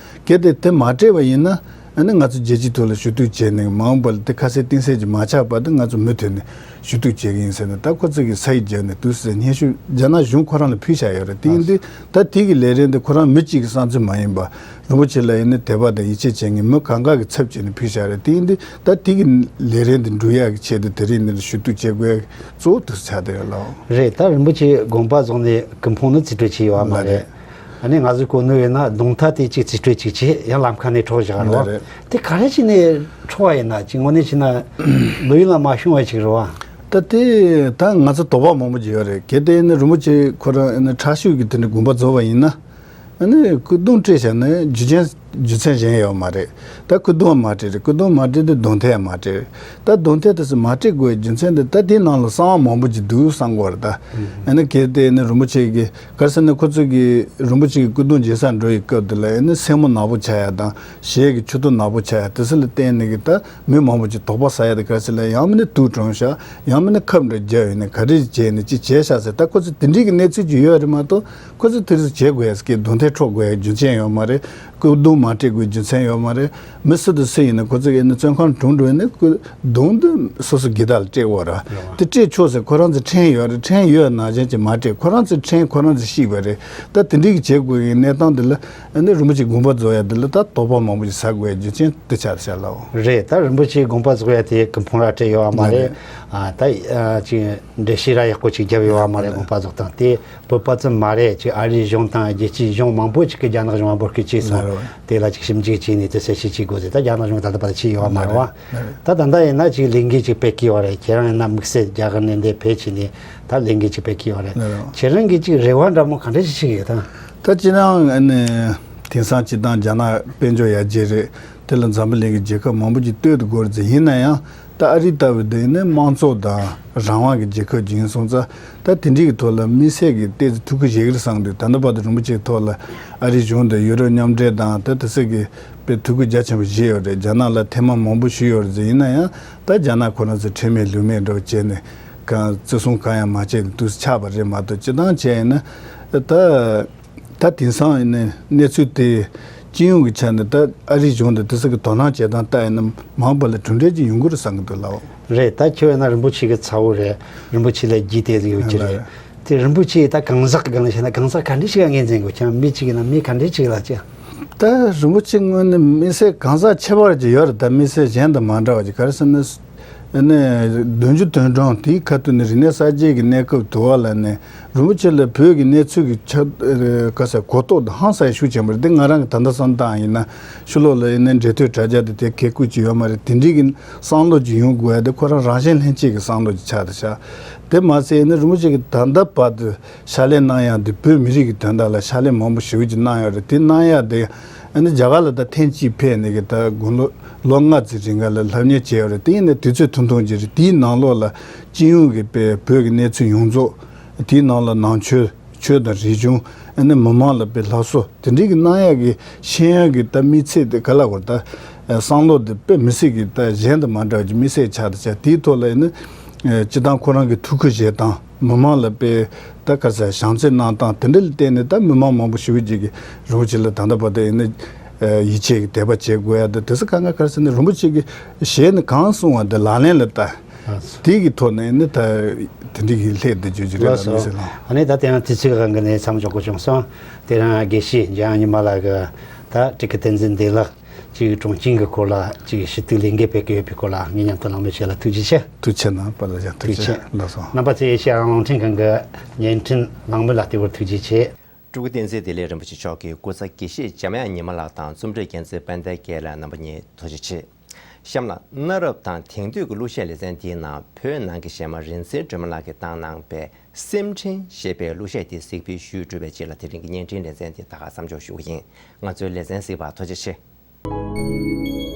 གལ་ཏེ་དེ་མ་སྤྲད་པ་ཡིན་ན་ཨ་ནི་ང་ཚོ་རྒྱལ་སྤྱིའི་ཐོག་ལ་ཞུ་གཏུག་བྱས་ནས་མ་འོངས་པ་ལ་དེ་ཁ་གསལ་གཏིང་གསལ་ཅིག་མ་ཆགས་བར་དུ་ང་ཚོ་མུ་མཐུད་ནས་ཞུ་གཏུག་བྱེད་ཀྱི་ཡིན་ཟེར་ནས་ད་ཁོ་ཚོ་གིས་ས་ཡིག་བརྒྱབ་ནས་འདུག་ཟེར་སྙན་ཞུ་རྒྱ་ནག་གཞུང་ཁོ་རང་ལ་ཕུལ་བཞག་ཡོད་རེད། དེ་ཡིན་དུས་ད་དེ་གི་ལས་རིམ་དེ་ཁོ་རང་མི་གཅིག་གི་བསམ་ཚུལ་མ་ཡིན་པ་རིན་པོ་ཆེ་ལ་ཡིན་ན་དད་པ་དང་ཡིད་ཆེས་བྱེད་མཁན་མི་གང་ག་གི་ཚབ་བྱས་ནས་ཕུལ་བཞག་རེད། དེ་ཡིན་དུས་ད་དེ་གི་ལས་རིམ་དེ་འགྲུབ་ཡག་གི་ཆེད་དུ་དེ་རིང་འདིར་ཞུ་གཏུག་བྱེད་དགོས་ཡག་གཙོ་བོ་དེ་ཆགས་བསྡད་ཡོད་ལགས། རེད། ད་རིན་པོ་ཆེ་དགོངས་པ་རྫོགས་ནས་སྐུ་ཕུང་ནི་རྩིས་སྤྲོད་བྱས་ཡོད་པ་མ་མ་རེད། རེད། ཨ་ནི་ང་ཚོས་གོ་ནོར་ཡོད་ན་རྡུང་ཐབ་དེ་གཅིག་རྩིས་སྤྲོད་གཅིག་བྱས་ཡང་ལམ་ཁ་ནས་འཕྲོག་བཞག་རེད་བ། ལགས་རེད། དེ་ག་རེ་བྱས་ནས་འཕྲོག་པ་ཡིན་ན་ཅིག་དངོས་གནས་བྱས་ན་ལོ་ཡུན་ལ་མ་ཤོང་བ་ཅིག་རེད་བ། ད་དེ་ད་ང་ཚོ་དོགས་པ་མང་པོ་ཅིག་ཡོད་རེད། གལ་ཏེ་ཡིན་ན་རིན་པོ་ཆེ་ཁོ་རང་ཡིན་ན་ཁྲག་ཤུགས་ཀྱི་དེ་འདྲ་དགོངས་པ་རྫོགས་པ་ཡིན་ན། ཨ་ནི་སྐུ་གདུང་སྤྲད་བཞག་ན་རྒྱུ་རྐྱེན་རྒྱུ་མཚན་གཞན་ཡོད་མ་རེད། ད་སྐུ་གདུང་མ་སྤྲད་རེད། སྐུ་གདུང་མ་སྤྲད་དེ་རྡུང་ཐབ་ཡང་མ་སྤྲད་རེད། ད་རྡུང་ཐབ་དེ་ཚོ་མ་སྤྲད་དགོས་པའི་རྒྱུ་མཚན་དེ་ད་དེའི་ནང་ལ་གསང་བ་མང་པོ་ཅིག་འདུག་བསམ་གྱི་ཡོད་རེད་ད། ཨ་ནི་གལ་ཏེ་ནི་རིན་པོ་ཆེ་གི་ག་རེ་ཟེར་ན་ཁོ་ཚོ་གི་རིན་པོ་ཆེ་གི་སྐུ་གདུང་མཇལ་སར་འགྲོ་ཡི་སྐབས་དེ་ལ་ཨ་ནི་སེན་མོ་ནག་པོ་ཆགས་ཡ་དང་ཞལ་གི་ཆུ་ཏོ་ནག་པོ་ཆགས་ཡ་དེ་ཚོ་ལ་བརྟེན་ནས་གི་ད་མི་མང་པོ་ཅིག་དོགས་པ་ཟ་ཡ་དེ་ག་རེ་ཟེར་ལ་ཡང་མིན་ན་དུག་བཀྲུས་ཤག་ཡང་མིན་ན་ཁབ་འདྲ་བརྒྱབ་ཡོད་ནས་ག་རེ་བྱས་ནས་ཅི་བྱས་ཤག་ཟེར། ད་ཁོ་ཚོ་དེ་འདྲའི་གི་གནས་ཚུལ་ཅིག་ཡོད་རེད་མ་གཏོགས། ཁོ་ཚོས་དེ་ཚོ་བྱེད་དགོས་ཀྱི་རྡུང་ཐབ་འཕྲོག་དགོས་ཀྱི་རྒྱུ་མཚན་ཡོད་མ་རེད། སྐུ་གདུང་མ་སྤྲད་དགོས་རྒྱུ་མཚན་ཡོད་མ་རེད། མི་སུ་དང་སུ་ཡིན་ན་ཁོ་ཚོ་ཡིན་ན་བཙོན་ཁང་གྲོངས་འགྲོ་ཡིན་ན་སྐུ་གདུང་འདི་སོ་སོ་སྒེར་བདག་ལ་སྤྲད་དགོས་ར། དེ་སྤྲད་ཆོག་ཟེར་ཁོ་རང་ཚོ་ཁྲིམས་ཡོད་རེད། ཁྲིམས་ཡོད་ནང་བཞིན་གྱི་མ་སྤྲད། ཁོ་རང་ཚོའི་ཁྲིམས་ཁོ་རང་ཚོས་བཤིག་པ་རེད། ད་དེ་འདྲའི་གི་བྱེད་དགོས་ཀྱི་གནས་སྟངས་འདི་ལ་ཨ་ནི་རིན་པོ་ཆེ་དགོངས་པ་རྫོགས་ཡ་འདི་ལ་ད་དོགས་པ་མང་པོ་ཞིག་ཟ་དགོས་ཡ་རྒྱུ་མཚན་དེ་ཆགས་བཞག་ལགས། རེད། ད་རིན་པོ་ཆེ་དགོངས་པ་རྫོགས་ཡ་དེ་སྐུ་ཕུང་ར་སྤྲད་ཡོད་བ་མ་རེད། རེད། ཨ་ད་ཨ་ཅིག་འགྲེལ་བཤད་ར་ཡག་པོ་ཅིག་བརྒྱབ་ཡོད་བ་མ་རེད། དགོངས་པ་རྫོགས་སྟངས་དེ། བོད་པ་ཙམ་མ་རེད། ཅིག་ཨ་རིའི་གཞུང་དང་རྒྱལ་སྤྱིའི་གཞུང་མང་པོ་ཅིག་གིས་རྒྱ་ནག་གཞུང་ལ་འབོད་སྐུལ་བྱས་སོང་། ལགས་རེད། དེ་ལ་ཅིག་ཞིབ་འཇུག་བྱས་ནས་དེ་གསལ་བཤད་བྱེད་དགོས་ཟེར། ད་རྒྱ་ནག་གཞུང་ད་ལྟ་བར་བྱས་ཡོད་བ་མ་རེད་བ། ལགས་རེད། ད་ད་ལྟ་ཡིན་ན་ཅིག་ལས་འགུལ་ཅིག་སྤེལ་གྱི་ཡོད་རེད། ཁྱེད་རང་ཡིན་ན་དམིགས་བསལ་རྒྱ་གར་ནས་འདིར་ཕེབས་བྱས་ནས་ད་ལས་འགུལ་ཅིག་སྤེལ་གྱི་ཡོད་རེད། ལགས་རེད། ཁྱེད་རང་གིས་ཅིག་རེ་བ་འདྲ་མོ་ག་འདྲ་ཞིག་བྱེད་ཀྱི་ཡོད་ད། ད་སྤྱིར་བཏང་ཨ་ནི་དེང་སང་སྤྱིར་བཏང་རྒྱ་ནག་དཔལ་འབྱོར་ཡར་རྒྱས་རེད། དེ་ལ་འཛམ་བུ་གླིང་གི་རྒྱལ་ཁབ་མང་པོ་ཅིག་ལྟོས་དུ་དགོས་རེད་ཟེར། ཡིན་ན་ཡང་། ད་ཨ་རི་ལྟ་བུ་དེ་ནི་དམངས་གཙོ་དང་རང་དབང་གི་རྒྱལ་ཁབ་ཅིག་ཡིན་སོང་ཙང་། ད་དེ་འདྲའི་གི་ཐོག་ལ་དམིགས་བསལ་གྱི་ཏོག་ཙམ་ཐུགས་ཁུར་བཞེས་ཀྱི་རེད་བསམ་གི་འདུག་ད་ལྟ་བར་དུ་རིན་པོ་ཆེའི་ཐོག་ལ་ཨ་རིའི་གཞུང་དང་ཡུ་རོབ་མཉམ་འབྲེལ་དང་ད་དེ་ཚོ་གི་དཔེ་ཐུགས་ཁུར་རྒྱ་ཆེན་པོ་བཞེས་ཡོད་རེད། རྒྱ་ནག་ལ་ཐེངས་མ་མང་པོ་ཞུས་ཡོད་རེད་ཟེར། ཡིན་ན་ཡང་ད་རྒྱ་ནག་ཁོ་རང་ཚོ་ཁྲེལ་མེད་ལུས་མེད་འདྲ་བོ་བྱས་ནས་གང་བརྩི་སྲུང་གང་ཡང་མ་བྱས་ནས་ཏོག་ཙམ་ཆགས་པ་རེད་མ་གཏོགས། སྤྱིར་བཏང་བྱས་ཡིན་ན་ད། ད་དེང་སང་ཡིན་ནའི་གནས་ཚུལ་དེ་སྤྱི་ཡོངས་ཀྱི་ཆ་ནས་ད་ཨ་རིའི་གཞུང་དང་དེ་ཚོ་གི་དོ་སྣང་བྱེད་སྟངས་ལྟ་ཡིན་ན་མ་འོངས་པ་ལ་གྲུབ་འབྲས་ཅིག་ཡོང་གི་རེད་བསམ་གི་འདུག་ལགས། རེད། ད་ཁྱོད་ཡིན་ན་རིན་པོ་ཆེ་གི་ཚ་བོ་རེད། རིན་པོ་ཆེ་ལ་རྒྱུས་དེ་ཡོད་ཀྱི་རེད། ལགས། དེ་རིན་པོ་ཆེ་ད་གང་ཟག་གི་སྒང་ལ་བཤད་ན་གང་ཟག་ག་འདྲ་ཞིག་ལ་ངོས་འཛིན་དགོས་ཀྱང་མི་གཅིག་ཡིན་ན་མི་ག་འདྲ་ཞིག་ལ་ཅི། ད་རིན་པོ་ཆེ་དངོས་གནས་དམིགས་བསལ་གང་ཟག་ཁྱད་པར་ཅིག་ཡོད་རེད། ད་དམིགས་བསལ་གཞན་དང་མ་འདྲ་བ་ཅིག་ག་རེ་ཟེར་ན། ནས་བདུན་ཅུ་དོན་གྲངས་དེའི་ཁ་ཐུག་ནས་རིག་གནས་གསར་བརྗེ་གི་གནས་སྐབས་དུས་བ་ལ་ནས་རིན་པོ་ཆེ་ལ་བོད་ཀྱི་གནས་ཚུལ་གྱི་ཆ་ག་ས་གོ་རྟོགས་དང་ཧང་སང་ཤུགས་ཆེན་པོ་རེད། འདི་ང་རང་གི་ད་ལྟ་བསམ་སྟངས་ཡིན་ན་ཕྱི་ལོགས་ལ་ཡིན་ན་འབྲེལ་མཐུད་དྲ་རྒྱ་དེ་དེ་གལ་དགོས་ཀྱི་ཡོད་མ་རེད། དེ་འདྲའི་གི་བསམ་བློ་ཅིག་ཡོང་དགོས་ཡ་དེ་ཁོ་རང་རང་གཞན་ལྷན་སྐྱེས་ཀྱི་བསམ་བློ་ཅིག་ཆགས་ཏེ་ཤག་དེ་མ་ཟད་ཡིན་ན་རིན་པོ་ཆེ་གི་ད་ལྟ་བར་དུ་ཕྱག་ལས་གནང་ཡ་དེ་བོད་མི་རིགས་ཀྱི་དོན་དག་ལ་ཕྱག་ལས་མང་པོ་ཞེ་པོ་ཅིག་གནང་ཡོད་རེད། དེ་གནང་ཡ་དེ་ཨ་ནི་རྒྱ་གར་ལ་ད་ཐེངས་གཅིག་ཕེབས་ནས་གི་ད་དགུང་ལོ་ལོ་ལྔ་ཙམ་རིང་ག་ལ་སློབ་གཉེར་བྱས་ཡོད་རེད། དེ་ཡིན་ན་དུས་ཚོད་ཐུང་ཐུང་ཅིག་རེད། དེའི་ནང་ལོགས་ལ་སྤྱི་ཡོངས་ཀྱི་བོད་བོད་ཀྱི་གནས་ཚུལ་ཡོངས་རྫོགས་དེའི་ནང་ལ་ནང་ཆོས་ཆོས་དང་རིག་གཞུང་ཨ་ནི་མི་མང་ལ་དཔེ་སླར་གསོ་དེ་འདྲའི་གི་གནང་ཡ་གི་ཤེས་ཡོན་གྱི་ད་དམིགས་ཚད་དེ་ག་ལ་གོ་ད་བསམ་བློ་དེ་དཔེ་མི་སྲིད་གི་ད་གཞན་དང་མ་འདྲ་བ་ཅིག་དམིགས་བསལ་ཆགས་ཏེ་ཆགས། དེའི་ཐོག་ལ་ཨ་ནི་སྤྱི་བཏང་ཁོ་རང་གི་ཐུགས་ཁུར་བཞེས་སྟངས། མི་མང་ལ་དཔེ་ད་ག་ས་བྱམས་བརྩེ་གནང་སྟངས་དེ་འདྲ་ལ་བརྟེན་ནས་ད་མི་མང་མང་པོ་ཞེ་པོ་ཅིག་གིས་རིན་པོ་ཆེ་ལ་ད་ལྟ་བར་དུ་ཡིན་ན་ཡིད་ཆེས་ཀྱི་དད་པ་བྱེད་དགོས་ཡ་དེ་དེ་ཚོ་གང་ག་ག་རེ་ཟེར་ན་རིན་པོ་ཆེ་གིས་ཞལ་ནས་གང་གསུང་བ་དེ་ལག་ལེན་ལ་བསྟར། དེ་གི་ཐོག་ནས་ཡིན་ན་ད་དེ་འདྲ་གི་སླེབས་བསྡད་རྒྱུ་ཅིག་རེད་ལགས་མི་སེར་ལགས། ཨ་ནི་ད་དེ་རིང་དུས་ཚོད་གང་གི་ནས་མཚམས་འཇོག་དགོས་བྱུང་སོང་། དེ་རིང་དགེ་བཤེས་འཇམ་དབྱངས་ཉི་མ་ལགས་ཀྱིས་ད་སྤྲུལ་སྐུ་བསྟན་འཛིན་བདེ་ལེགས་ཀྱི་དྲུང་ཆེན་གྱི་སྐོར་ལ་ཅིག་ཞུ་གཏུག་ལས་འགུལ་སྤེལ་གྱི་ཡོད་པའི་སྐོར་ལ་ངས་མཉམ་དུ་གླེང་མོལ་བྱས་ལ་ཐུགས་རྗེ་ཆེ། ཐུགས་རྗེ་གནང་པ་ལ་ཡང་ཐུགས་རྗེ་ཆེ། ལགས་སོ། རྣམ་པ་ཚོས་ཨེ་ཤེ་ཡ་རླུང་འཕྲིན་ཁང་གི་བརྙན་འཕྲིན་གླེང་མོལ་ལ་བལྟས་པར་ཐུགས་རྗེ་ཆེ། སྤྲུལ་སྐུ་བསྟན་འཛིན་བདེ་ལེགས་རིན་པོ་ཆེ་མཆོག་གི་སྐུ་ཚ་དགེ་བཤེས་འཇམ་དབྱངས་ཉི་མ་ལགས་དང་རྩོམ་སྒྲིག་འགན་འཛིན་དཔལ་ལྡན་སྐལ་ལགས། རྣམ་པ་གཉིས་ཐུགས་རྗེ་ཆེ། གཤམ་ལ་གནའ་རབས་དང་དེང་དུས་ཀྱི་གླུ་གཞས་ལེ་ཚན་འདིའི་ནང་བོད་ནང་གི་གཞས་མ་རིག་འཛིན་སྒྲོལ་མ་ལགས་ཀྱིས་བཏང་གནང་བའི་སེམས་འཕྲིན་ཞེས་པའི་གླུ་གཞས་དེ་གཟིགས་འབུལ་ཞུས་གྲུབ་པའི་རྗེས་ལ་དེ་རིང་གི་བརྙན་འཕྲིན་ལེ་ཚན་འདི་ད་ག་མཚམས་འཇོག་ཞུ་གི་ཡིན། ང་ཚོའི་ལེ་ཚན་གཟིགས་པར་ཐུགས་རྗེ་ཆེ།